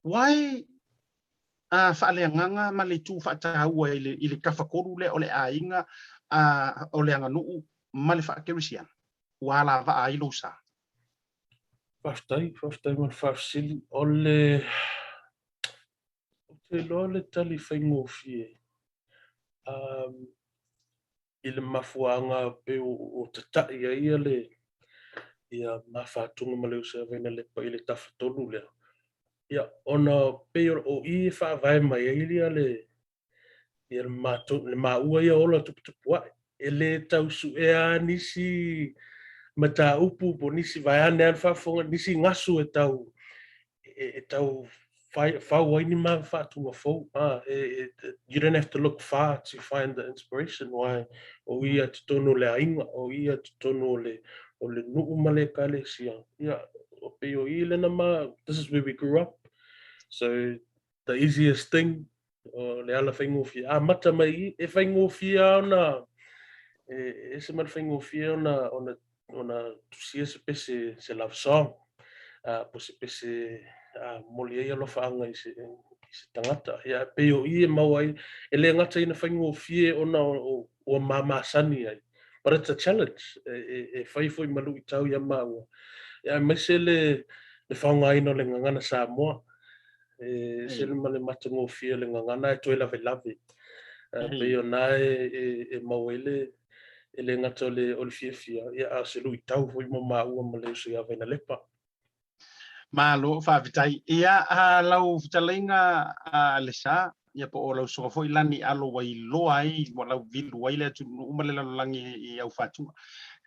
why a faaleagaga ma le itu faataua i le, i le tafatolu lea o le aiga, a, o le aganuu ma le faakerisiana, ua alavaa ai lou sa? Faafetai, faafetai mo le faafesili. O le, ou te iloa le tali faigofie, um, i le mafuaaga pei ua tata'i ai le ia Mafatuga ma le uso ia Vainalepa i le tafatolu lea, ia ona pei o i e faavae mai ai ia le ia le matou le maua ia ola tuputupua'i. E le tau su'ea lava nisi mataupu po o nisi vaeane lava le faafofoga, nisi gasu e tau e tau fau ai ni ma faatuga fou. E, you don't have to look far to find the inspiration why o ia totonu o le aiga, o ia totonu o le o le nuu ma le ekalesia. Ia, o pei o i lena ma, this is where we grew up. So the easiest thing, o le ala faigofie, amata mai i, e faigofie lava ona, e ese mai le faigofie ona, ona, ona tusia se pese, se love song, po se pese momoli ai alofaaga i se, i se tagata. Ia, e pei o i e maua ai, e le gata ina faigofie ona ua ma masani ai, but it's a challenge, e, e, e fai foi ma luitau ia māua. Ia, aemaise le, le faaaogaina o le gagana Samoa, E ese ma le matagofie o le gagana ae toe lavelave. Pei o na e, e maua ai le, e le gata o le, o le fiafia, ia, a o se luitau foi mo māua ma le uso ia Vainalepa. Malo, faafetai. Ia, a lau fetalaiga a Lesa, ia po o lau usoga foi Lani Alo ua iloa ai, ua lauvilu ai le atunuu ma le lalolagi i au faatuga.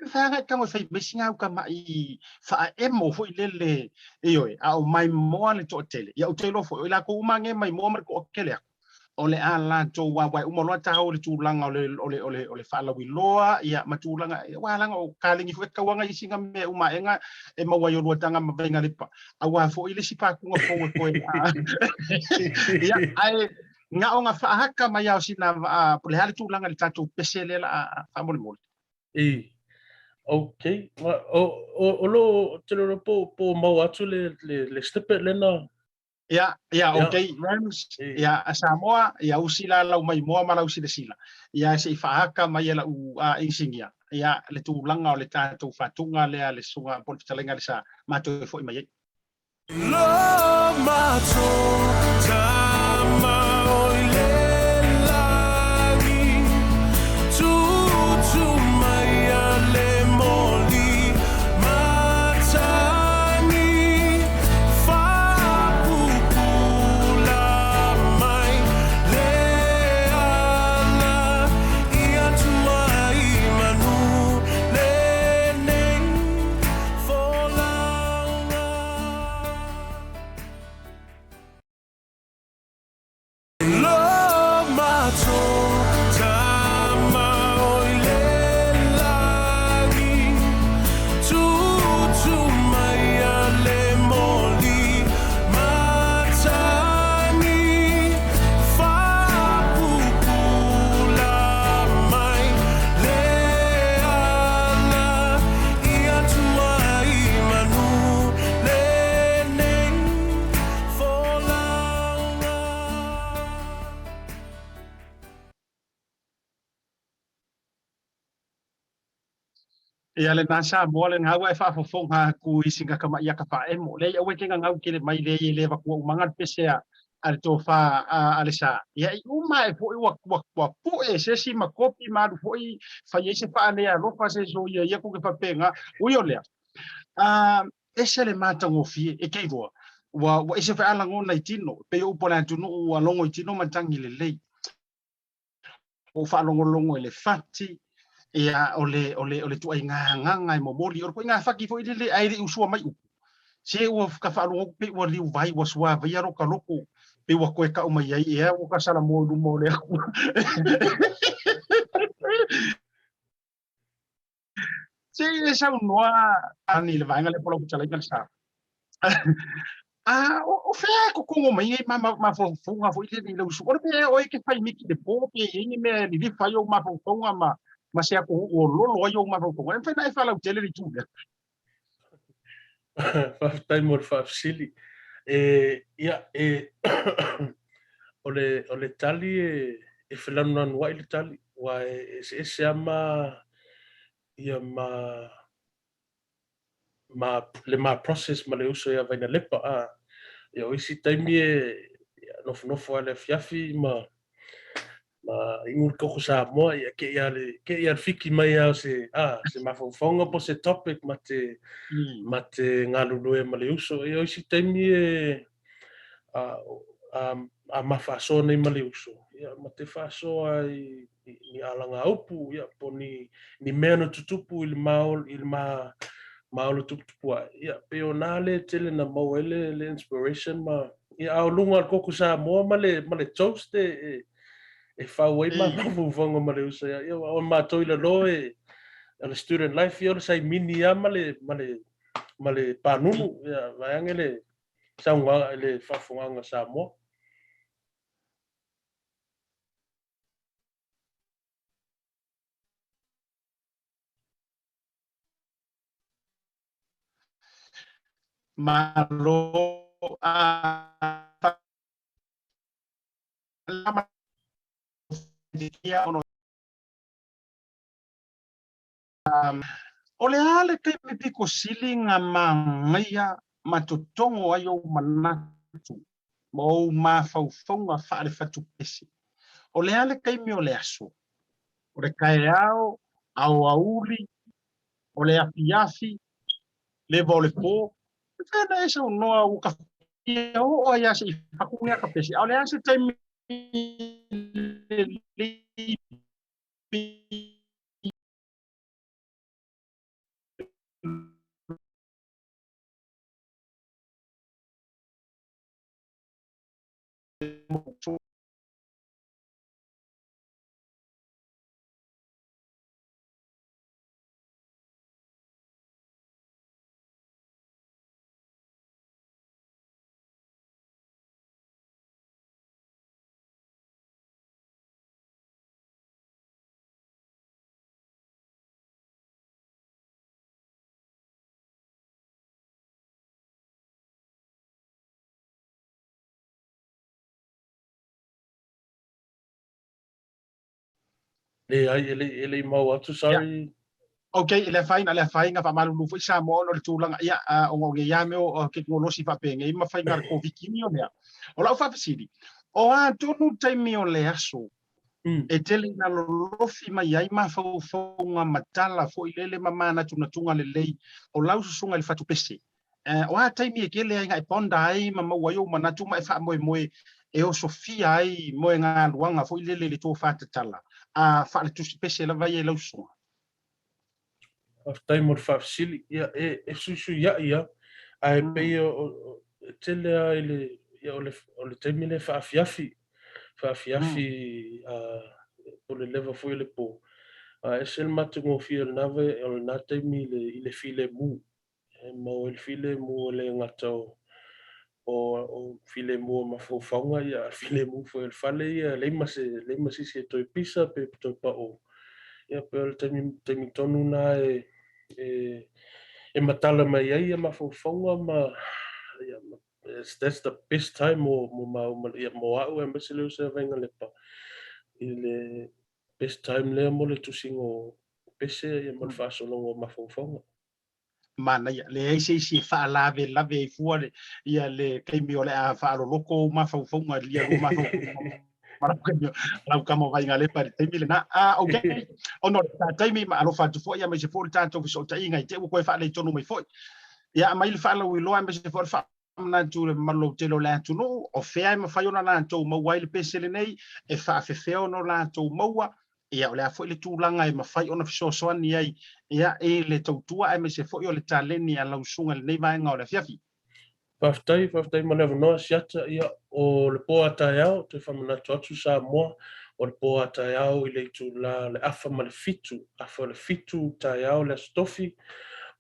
E fai agai tago e fai mai sina au kama'i faaemo foi lele, ioe, a o maimoa le toatele. Ia ou te iloa foi, o i lakou uma age maimoa ma le toatele aku, o le a latou wawae uma loa tau i le tulaga o le, o le, o le, o le faalauiloa, ia, ma tulaga, aua leaga o kalegi foi e tatau aga i sina mea uma aega e maua ai o lua taga ma Vainalepa. Aua foi le isi pakuga fou e koe ia, ae na ona faahaka mai lava o sina po o le a le tulaga i le tatou pese lea o le a faamolemole. I. Okay. O, o, o lo, te lolo po, po maua atu le, le, le snippet lena. Ia, ia, okay, Rams, ia, a Samoa, ia usi la lau maimoa ma lau silasila. Ia, se i faahaka mai e lau inisinia, ia, le tulaga o le tatou faatuga lea le susuga po o le fetalaiga le sa matou e foi mai ai. Ia lena Samoa lena ua e faafofoga atu i sina kamaʻi aka faaemo. Leai aua e te gagau tele mai leai e le avatua umaga le pese a a le tofa a le sa. Ia i uma ae foi ua ua ua pue se isi ma kopi ma alu foi fai ai se faalealofa se soia ia ku ke faapena. Ui o lea, a ese le matagofie e te iloa ua ua ese foi a lagona i tino pei o upu a le atunuu ua logo i tino matagi lelei. Ua ou faalogologo i le fati, ia, o le, o le, o le ituaiga agaga e momoli, o le ituaiga fati foi lele ae le i usua mai upu. Se ua ka faalogo atu pei ua liuvai, ua suavaia lota loto, pei ua toe tau mai ai ea ua ta salamo i luma o le Atua. Se e saunoa ani le vaega lea po o lau fetalaiga le sa. A o fea e totogo mai ai mafaufauga foi lele i lau usu? O le mea ea oe e te fai miti i le po pe i ai ni mea e lilifa ai ou mafaufauga ma se atunuu o lolo ai ou mafaufauga? E mafai ona e faalautele le itu lea? Faafetai mo le faafesili. E, ia, e, o le, o le tali e, e felanulanuai le tali, aua e eseese lava ma, ia ma, ma, le ma process ma le uso ia Vainalepa. A, ia, o isi taimi e, ia, nofonofo lava i le afiafi ma, ma inu le koko Samoa, ia, kei a le, kei a le fiki mai lava o se, a, se mafaufauga po o se topic ma te, ma te galulue ma le uso. Ia, o isi taimi e, a, a, a ma faasoa nei ma le uso, ia, ma te faasoa i, i ni alagaupu, ia, po o ni, ni mea na tutupu i le ma, i le ma, ma ola tuputupu ae. Ia, pei o nā le tele na maua ai le, le inspiration ma, Ia, a o luga o le koko Samoa ma le, ma le toast e, e, e fau ai ma mafaufauga ma le uso. Ia, ia, o matou i lalo e, o le student life ia o le saimini lava ma le, ma le, ma le panunu. Ia, vaeane le saunoaga, le faafofogaaga a Samoa. Malo a O le a le taimi piko sili na manaia ma totogo ai ou manatu ma ou mafaufauga faale-fatupese? O le a le taimi o le aso, o le taeao, aoauli, o le afiafi, leva o le po? E fea na e saunoa ua ka fia oo ai lava se i faku mea ka pese, a o le a se taimi lelei Leai, e le, e le i maua atu, sorry. Yeah. Ok, e le afaina, le afaina faamalulu foi Samoa ona o le tulaga, ia, ona o nei lava mea o tekonolosi faapenei ma faiga a le Koviti o mea. O lau faafesili, o a tonu taimi o le aso e tele ina lolofi mai ai mafaufauga ma tala foi lele ma manatunatuga lelei o lau susuga i le fatupese? O a taimi e tele ai na e ponda ai ma maua ai ou manatu ma e faamoemoe e osofia ai moegaluaga foi lele i le tofa tatala a faaletusipese lava ia i lau susuga? Faafetai mo le faafesili. Ia, e, e fesuisuia'i lava, ae pei o, e tele lava i le, ia, o le, o le taimi lea faafiafi, faafiafi, a, po o le leva foi o le po. A e ese le matagofie o lena, o lena taimi i le, i le filemu. E maua ai le filemu e le gata o o filemu o mafaufauga, ia, a o le filemu foi o le fale ia, e leai ma se, leai ma se isi e toe pisa pe toe pao. Ia pei o le taimi, taimi tonu lena e, e, e matala mai ai ia mafaufauga ma, ia, ma, that's the best time mo, mo māua ma, ia, mo au aemaise le uso ia Vainalepa i le best time lea mo le tusiga o pese ia ma le faasologa o mafaufauga. Manaia, leai se isi e faalavelave ai fua le, ia le taimi o le a faaloloko ou mafaufauga ia lua mafaufauga ma lau taimi, lau tama o Vainalepa i le taimi lena. Ah, ok, ona o le ta taimi ma alofa atu foi aemaise foi o le tatou fesootaiga i te i ua toe faaletonu mai foi. Ia aumai le faalauiloa aemaise foi o le faamanatu i le mamalu lautele o le atunuu, o fea e mafai ona latou maua ai le pese lenei, e faafefea ona latou maua, ia o le a foi le tulaga e mafai ona fesoasoani ai ia i le tautua aemaise foi o le taleni a lau susuga i lenei vaega o le afiafi. Faafetai, faafetai mo le avanoa Siata. Ia, o le po a taeao, toe faamanatu atu Samoa, o le po a taeao i le itula o le afa ma le fitu, afa o le fitu taeao le Aso Tofi,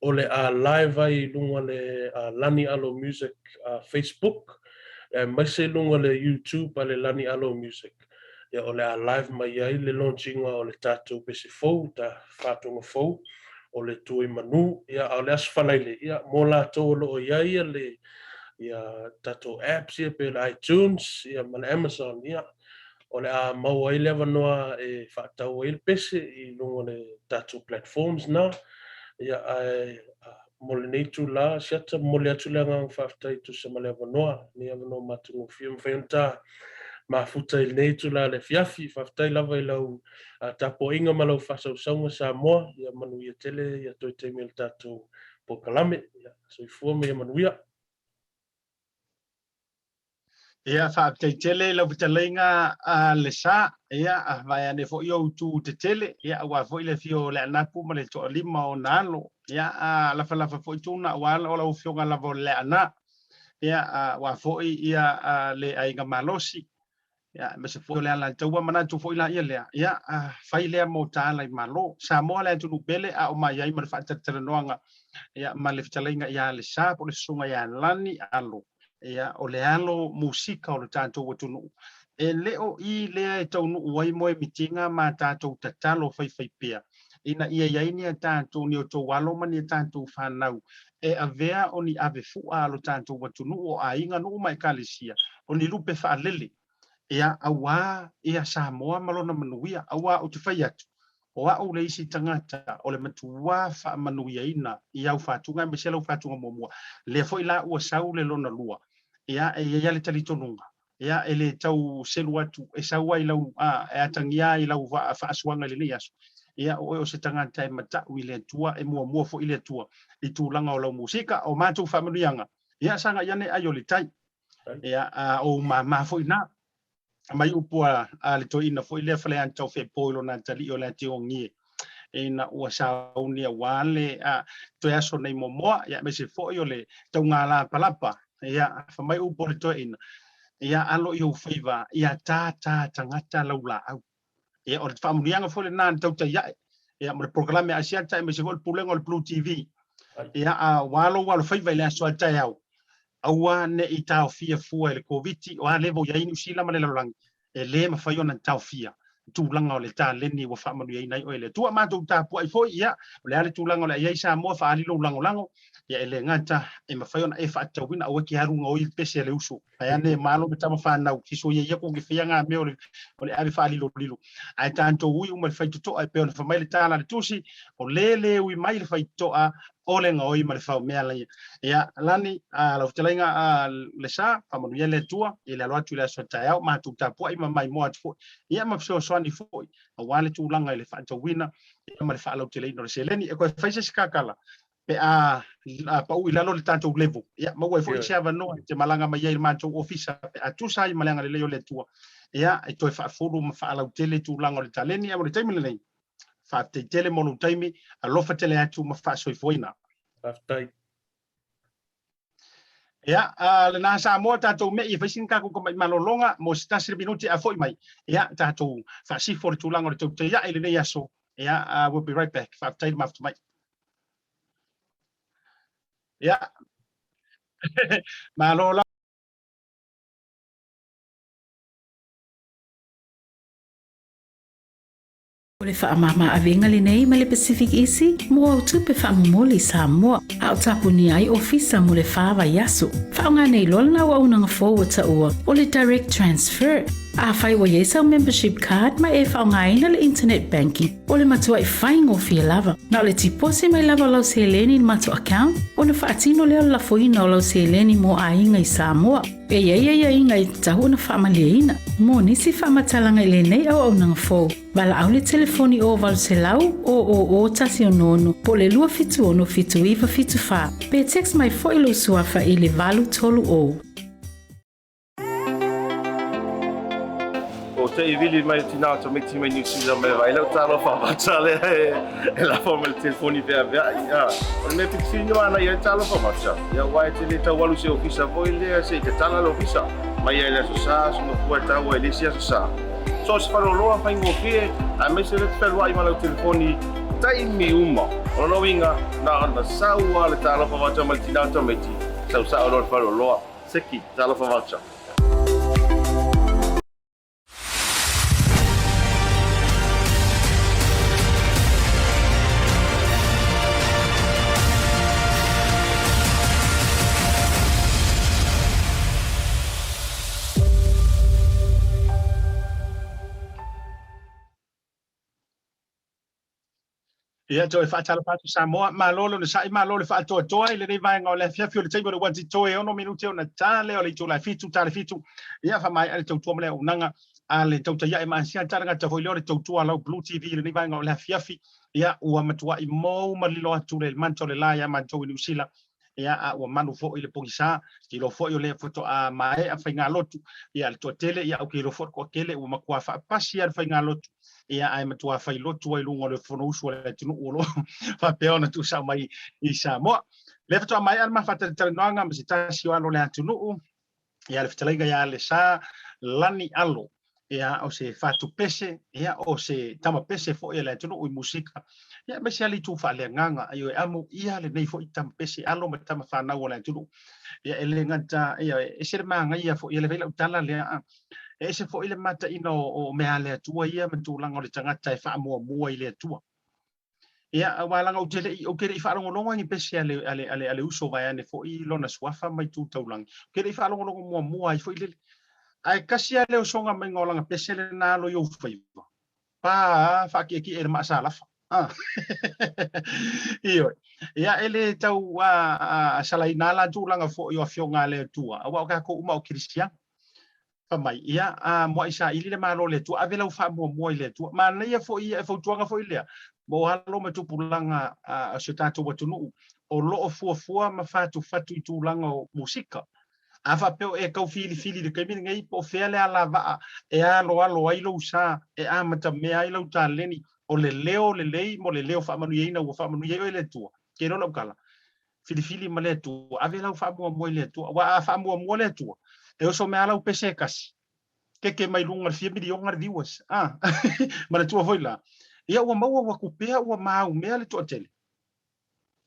o le a live ai i luga o le Lani Alo Music Facebook, aemaise i luga o le YouTube a le Lani Alo Music. Ia, o le a live mai ai le launch-ina o le tatou pese fou, ta faatoga fou, o le Tui Manu. Ia, a o le Aso Faraile, ia, mo latou o lo o i ai ia le ia tatou apps ia pei o le iTunes ia ma le Amazon, ia, o le a maua ai le avanoa e faatau ai le pese i luga o le tatou platforms na. Ia, ae mo lenei itula, Siata, momoli atu le agaga faafetai e tusa ma le avanoa, lenei avanoa matagofie e mafai ona ta mafuta i lenei itula i le afiafi. Faafetai lava i lau tapuaiga ma lau faasausauga Samoa, ia manuia tele ia toe taimi o le tatou polokalame. Ia, soifua ma ia manuia. Ia, faafetai tele i lau fetalaiga a Lesa, ia, vaeane foi ou tu tetele, ia, aua foi le afio o Leanapu ma le toalima o ona alo, ia, a lafalafa foi tuna aua o lau afioga lava o Leana. Ia, aua foi ia le aiga malosi, ia, aemaise foi o le Alataua, manatu foi la ia lea, ia, fai lea mo tala i Malo. Samoa le atunuu pele, a o mai ai ma le faatalatalanoaga, ia, ma le fetalaiga ia Lesa po o le susuga ia Lani Alo, ia, o le alo musika o le tatou atunuu. E le o i lea e taunuu ai moemitiga ma tatou tatalo faifaipea, ina ia i ai ni a tatou, ni outou alo ma ni a tatou fanau e avea o ni ave fua a lo tatou atunuu, o aiga, nuu ma ekalesia, o ni lupe faalele, ia, auā ia Samoa ma lona manuia. Auā ou te fai atu, o a'u le isi tagata o le matuā faamanuiaina i au fatuga aemaise lau fatuga muamua. Lea foi la ua sau le lona lua, ia, e i ai lava le talitonuga, ia, e le tau selu atu e sau ai lau, a, e atagia ai lau faasuaga i lenei aso, ia, o oe o se tagata e mata'u i le Atua, e muamua foi le Atua i tulaga o lau musika, o matou faamanuiaga, ia, sagai ane ai o le tai. Ia, a, o ou māmā foi na. Mai upu a, a le toeaina foi lea Faleata Taufeepo i lona atalii o le Atiogie, ina ua sauni auā le, a, toe aso nei muamua, ia, aemaise foi o le tauga lapalapa, ia, fai mai upu a le toeaina, ia, alo i ou faiva, ia tātā tagata lau laau. Ia, o le faamanuiaga foi lena na tautai ae, ia, ma le polokalame a Asiata aemaise foi le pulega o le Blue TV. Ia, a ua alo ua alofaiva i le aso a taeao, aua ne i taofia fua e le Koviti, o a level i ai Niu Sila ma le lalolagi, e le mafai ona taofia tulaga o le taleni ua faamanuiaina ai oe e le Atua. Matou tapuai foi, ia, o le a le tulaga o le a i ai Samoa, faaali lou lagolago, ia, e le gata e mafai ona e faatatauina, aua e te alu gaoi le pese a le uso. Ae ane malo me tama whanau, ki so ia ia ko ki whia ngā mea o le, o le ave whaalilolilo. Ae tātou ui uma le whaitotoa e pei ona fai mai le tala a le tusi, o le le ui mai le whaitotoa, o le gaoi ma le faomea laia. Ia, Lani, a, lau fetalaiga a, le sa, faamanuia le Atua, i le alo atu i le aso a taeao, matou tapuai ma maimoa atu foi, ia ma fesoasoani foi, aua le tulaga i le faatauina, ia ma le faalauteleina o le seleni. E koe fai se isi kakala, pe a, a pau i lalo le tatou level, ia, maua ai foi se avanoa e te malaga mai ai i le matou ofisa, pe a tusa ai ma le agalelei o le Atua, ia, e toe faafulu ma faalautele tulaga o le taleni, ae mo le taimi lenei, Faafetai tele mo lou taimi, alofa tele atu ma faasoifuaina. Faafetai. Ia, lena Samoa tatou me'i e fai sina tatou tama'i malologa mo se tasi le minuti a foi mai. Ia, tatou faasifo le tulaga o le tautaia'i i lenei aso. Ia, we'll be right back. Faafetai le mafuta mai. Ia, malo lava. O le faamama-avega lenei ma le Pacific Easy mo au tupe faamomoli i Samoa, a o tapunia ai ofisa mo le fa vaiaso. Faaaoga nei loa lena auaunaga fou ua taua o le Direct Transfer. Afai ua i ai sau membership card ma e faaaogaina le internet banking, o le matuai faigofie lava. Na o le tiposi mai lava o lau seleni i le matou account, ona faatino lea o le lafoina o lau seleni mo aiga i Samoa. E i ai aiaiga e tatau ona faamalieina. Mo nisi faamatalaga i lenei auaunaga fou, valaau le telefoni o 800 000 166 po o le 276 7974 pe text mai foi lou suafa i le 830. Ko te i vili mai o tina o tamaiti mai New Zealand mai vai lau talofa mata lea e, e lafo mai le telefoni veaveai. A, o le mea pito sili ana ia talofa mata. Ia aua e te le tau alu i se ofisa foi lea se i tatala le ofisa. Mai ai le aso Sa, aso Gafua e tau ai le isi aso Sa. So o se faleoloa faigofie, aemaise lea te fealuai ma lau telefoni taimi uma. O lona uiga, na ona sau lava le talofa voucher mai le tina o tamaiti, sau sao loa le faleoloa. Seki, talofa voucher. Ia, toe faatalofa atu Samoa, malo le onosai, malo le faatoatoa i lenei vaega o le afiafi o le taimi o le uati toe 6 minute ona ta lea o le itula e 7 ta le 7. Ia, faamaea le tautua ma le auaunaga a le tautaiae ma asia talagata foi lea o le tautua a lau Blue TV i lenei vaega o le afiafi. Ia, ua matuai mou ma lilo atu le manta o le la iā matou i Niu Sila. Ia, a ua malu foi le pogisa, ke iloa foi o lea faatoa maea faigalotu. Ia, le toatele, ia, ou ke iloa foi le toatele ua matua faapasi lava le faigalotu. Ia, ae matua failotu ai i luga o le Fonousu a le atunuu o lo o faapea ona tuusao mai i Samoa. Lea faatoa maea le ma faatalatalanoaga ma se tasi o alo o le atunuu, ia le fetalaiga ia Alesa Lani Alo, ia o se fatupese, ia o se tamapese foi a le atunuu i musika, ia aemaise lava le itu faaleagaga, ioe, amuia lenei foi tamapese alo ma tama fanau a le atunuu. Ia e le gata, ia e ese le manaia foi, ia le fai lau tala lea, e ese foi le mataina o mea a le Atua ia ma tulaga o le tagata e faamuamua i le Atua. Ia, aua leaga ou te le i, ou te le i faalogologo i ni pese a le, a le, a le, a le uso vaeane foi lona suafa ma itu taulagi. Ou te le i faalogologo muamua ai foi lele. Ae kasi lava le osoga maiga o lana pese lena alo i ou faiva. Pa a faakiekie i le maasalafa. Ah. Ioe. Ia, e le tau a, a, salaina la tulaga foi o afioga a le Atua, aua o tatou uma o Kerisiano. Fai mai, ia, a muai saili le Malo o le Atua, ave lau faamuamua i le Atua. Manaia foi ia, e fautuaga foi lea mo alo ma tupulaga a si o tatou atunuu o lo o fuafua ma fatufatu i tulaga o musika. A faapea o e tau filifili i le taimi lenei po o fea le alavaa e aloalo ai lou sa, e amatamea ai lau taleni, o le leo lelei mo le leo faamanuiaina ua faamanuia ai oe e le Atua, ke iloa lau tala, filifili ma le Atua, ave lau faamuamua i le Atua. Aua a faamuamua le Atua, e oso mai lava lau pese e tasi, keke mai luga i le fia miliona le viewers. Ah, manatua foi la, ia ua maua ua tupea ua maumea le toatele.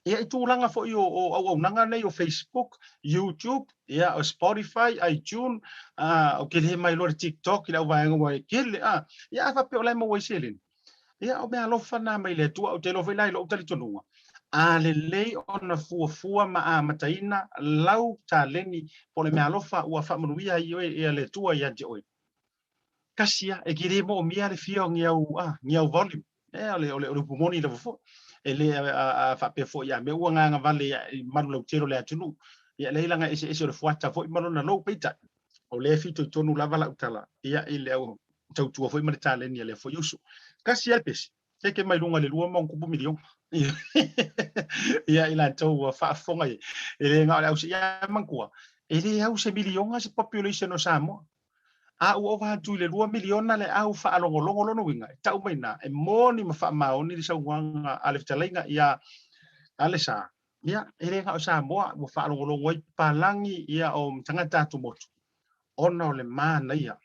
Ia i tulaga foi o, o auaunaga nei o Facebook, YouTube, ia o Spotify, iTunes, ah, o tele mai loa le TikTok i le auvaega ua e tele, ah, ia a faapea o la e maua ai seleni. Ia, o meaalofa na mai le Atua, ou te iloa foi la i lou talitonuga, a lelei ona fuafua ma amataina lau taleni po o le meaalofa ua faamanuia ai oe e le Atua ia te oe. Kasi a, e ke le moomia le fia o ni au, a, ni au volume. E, o le, o le, o le upu moni lava foi. E le a, a, faapea foi a mea ua gagavale i malu lautele o le atunuu. Ia, leai laga eseese o le fuata foi ma lona lou, peitai, o lea e fitoitonu lava lau tala, ia, i le au tautua foi ma le taleni a lea foi uso. Kasi lava le pese, keke mai luga i le lua ma ona tupu miliona. Ia, i latou ua faafofoga i ai. E le na o le au ia manatua, e le au se miliona se population o Samoa. A ua ova atu i le 2 miliona le au faalogologo lona uiga, e tau mai na, e moni ma faamaoni le saunoaga a le fetalaiga ia Alesa. Ia, e le na o Samoa ua faalogologo ai papalagi ia o tagata atumotu, ona o le manaia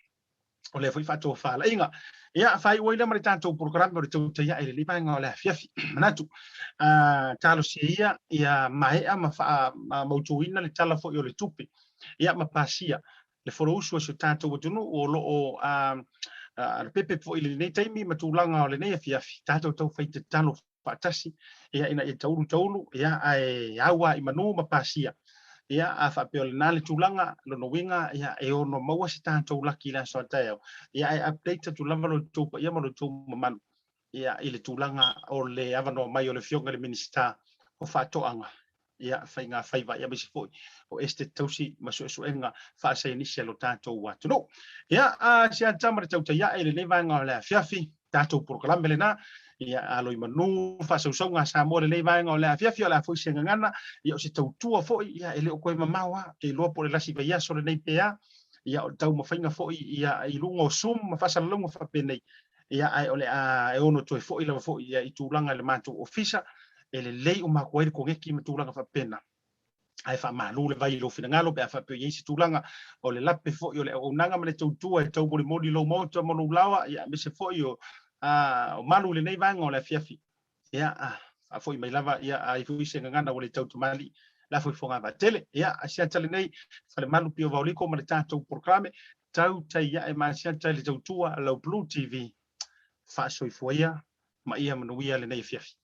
o lea foi faatofalaiga. Ia, faaiu ai lea ma le tatou polokalame o le tautai ae i lenei vaega o le afiafi. Manatu, talosia ia ia maea ma faamautuina le tala foi o le tupe, ia ma pasia le Fonousu a si o tatou atunuu o lo o pepe foi i lenei taimi ma tulaga o lenei afiafi, tatou taufai tatalo faatasi, ia, ina ia taulu taulu, ia, ae au lava i manu ma pasia. Ia, a faapea o lena le tulaga, lona uiga, ia, e ono maua se tatou laki i le aso a taeao, ia, ae update atu lava lo outou paia ma lo outou mamalu, ia, i le tulaga o le avanoa mai o le Afioga i le Minisita o Faatoaga, ia, faiga faiva, ia, aemaise foi o Esetete Tausi ma suesuega faasaienisi a lo tatou atunuu. Ia, a se ata ma le tautai ae i lenei vaega o le afiafi, tatou polokalame lena, ia, alo i manu faasausauga a Samoa lenei vaega o le afiafi, o le a foi se gagana, ia, o se tautua foi, ia, e le o toe mamao lava, ou te iloa po o le lasi vaiaso lenei pe a, ia, o le taumafaiga foi, ia, i luga o Zoom ma faasalalauga faapenei, ia, ae o le a e ono toe foi lava foi, ia, i tulaga i le matou ofisa, e lelei uma atu ai le koneki ma tulaga faapena. Ae faamalu le vai i lou finagalo pe a faapea o i ai se tulaga o le lape foi o le auaunaga ma le tautua e taumolimoli i lou maota ma lou laoa, ia, aemaise foi o, o malu i lenei vaega o le afiafi. Ia, faafoi mai lava, ia, a i foi se gagana ua le tau tamalii, la foi fogavaatele. Ia, asiata lenei, Falemalu Pio Vaoliko ma le tatou polokalame, tautai ae ma asiata i le tautua a lau Blue TV. Faasoifua ia ma ia manuia lenei afiafi.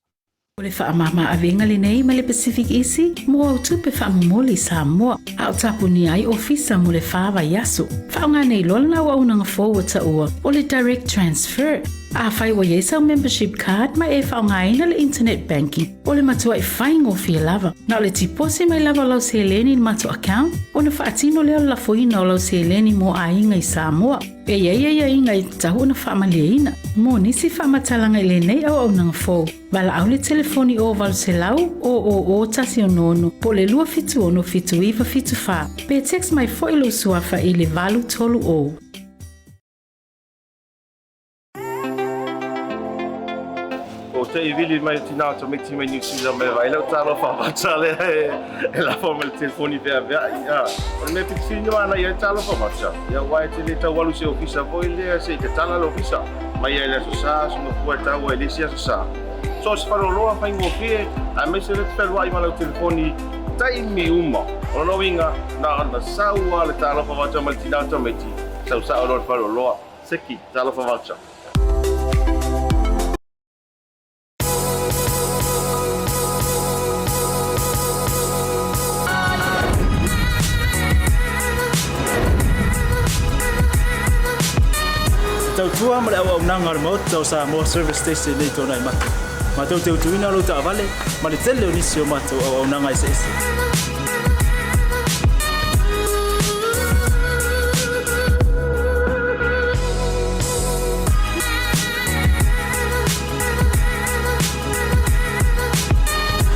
O le faamama-avega lenei mai le Pacific Easy mo au tupe faamomoli i Samoa, a o tapunia ai ofisa mo le fa vaiaso. Faaaoga nei loa lana auaunaga fou ua taua o le Direct Transfer. Afai ua i ai sau membership card ma e faaaogaina le internet banking, o le matuai faigofie lava. Na o le tiposi mai lava o lau seleni i le matou account ona faatino lea o le lafoina o lau seleni mo aiga i Samoa. E i ai aiaiga e tatau ona faamalieina. Mo nisi faamatalaga i lenei auaunaga fou, valaau le telefoni o 800 000 166 po o le 276 7974 pe text mai foi lou suafa i le 830. Ou te se i vili mai le tinā o tamaiti mai Niu Sila mai e vaai lau talofa vata lea e lafo mai le telefoni feaveai. O le mea pito sili ona manaia ai le talofa vata, ia aua e te le tau alu i se ofisa foi lea se i tatala le ofisa mai ai i le Aso Sa, aso Gafua e tau ai i le isi Aso Sa. So o se faleoloa faigofie aemaise o lea e te fealuai ma lau telefoni taimi uma. O lona uiga, na ona sau lava le talofa vata mai le tinā o tamaiti, sau sao loa i le faleoloa. Seki, talofa vata. Te tautua ma le auaunaga a le Maota o Samoa Service Station nei tona i matou. Matou te utuina lou taavale ma le tele o nisi o matou auaunaga eseese.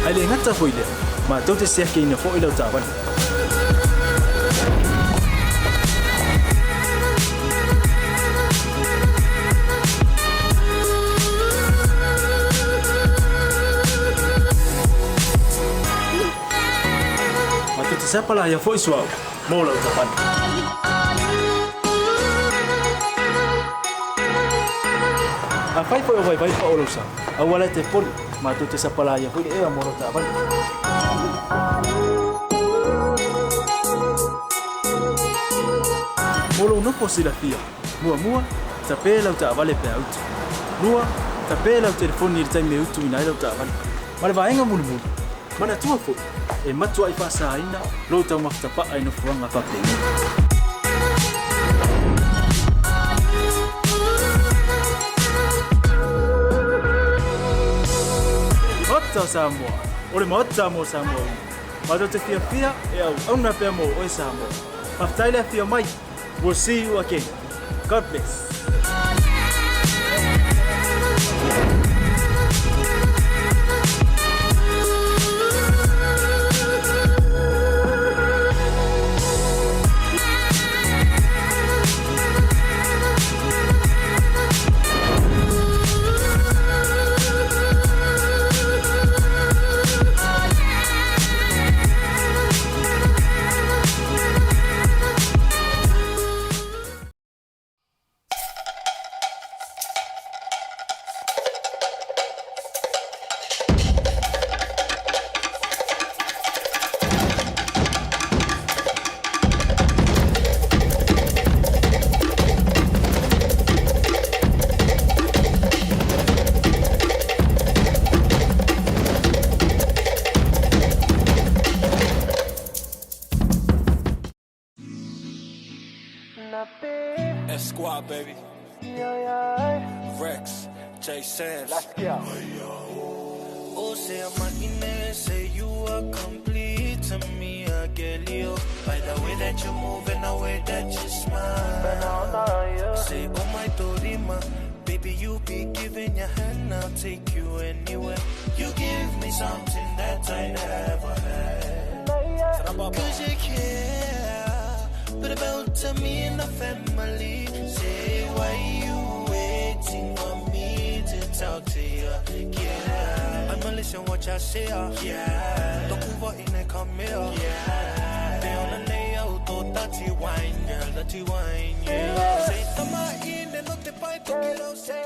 Ae le gata foi lea, matou te siakiina foi lau taavale. Matou te sapalaia foi suauu mo lau taavale. Afai foi o vaivai pao lou sa, aua la e te poli, matou te sapalaia foi le ea mo lau taavale. Mo lou nofo silafia, muamua, tape lau taavale pe a utu. Lua, tape lau telefoni i le taimi e utuina ai lau taavale. Ma le vaega mulimuli, manatua foi, e matuai faasaina lou taumafatapa'a i nofoaga faapenei. Maota o Samoa, o le Maota mo Samoa uma. Matou te fiafia e auauna pea mo oe Samoa. Faafetai le afio mai. We'll see you again. God bless. S Squad, baby. Rex, J Sam's. Let's go. Oh, say I'm say you are complete to me, I get you. By the way that you move and the way that you smile. Say, oh my Dorima, baby, you be giving your hand, I'll take you anywhere. You give me something that I never had. Cause you care, but about to me and the family. Say, why you waiting for me to talk to you? Yeah, I'ma listen what you say. Yeah, Tokuva in a come here. Yeah, they on the nail to dirty wine, girl, dirty wine. Yeah, say, tama in and not the pipe, say.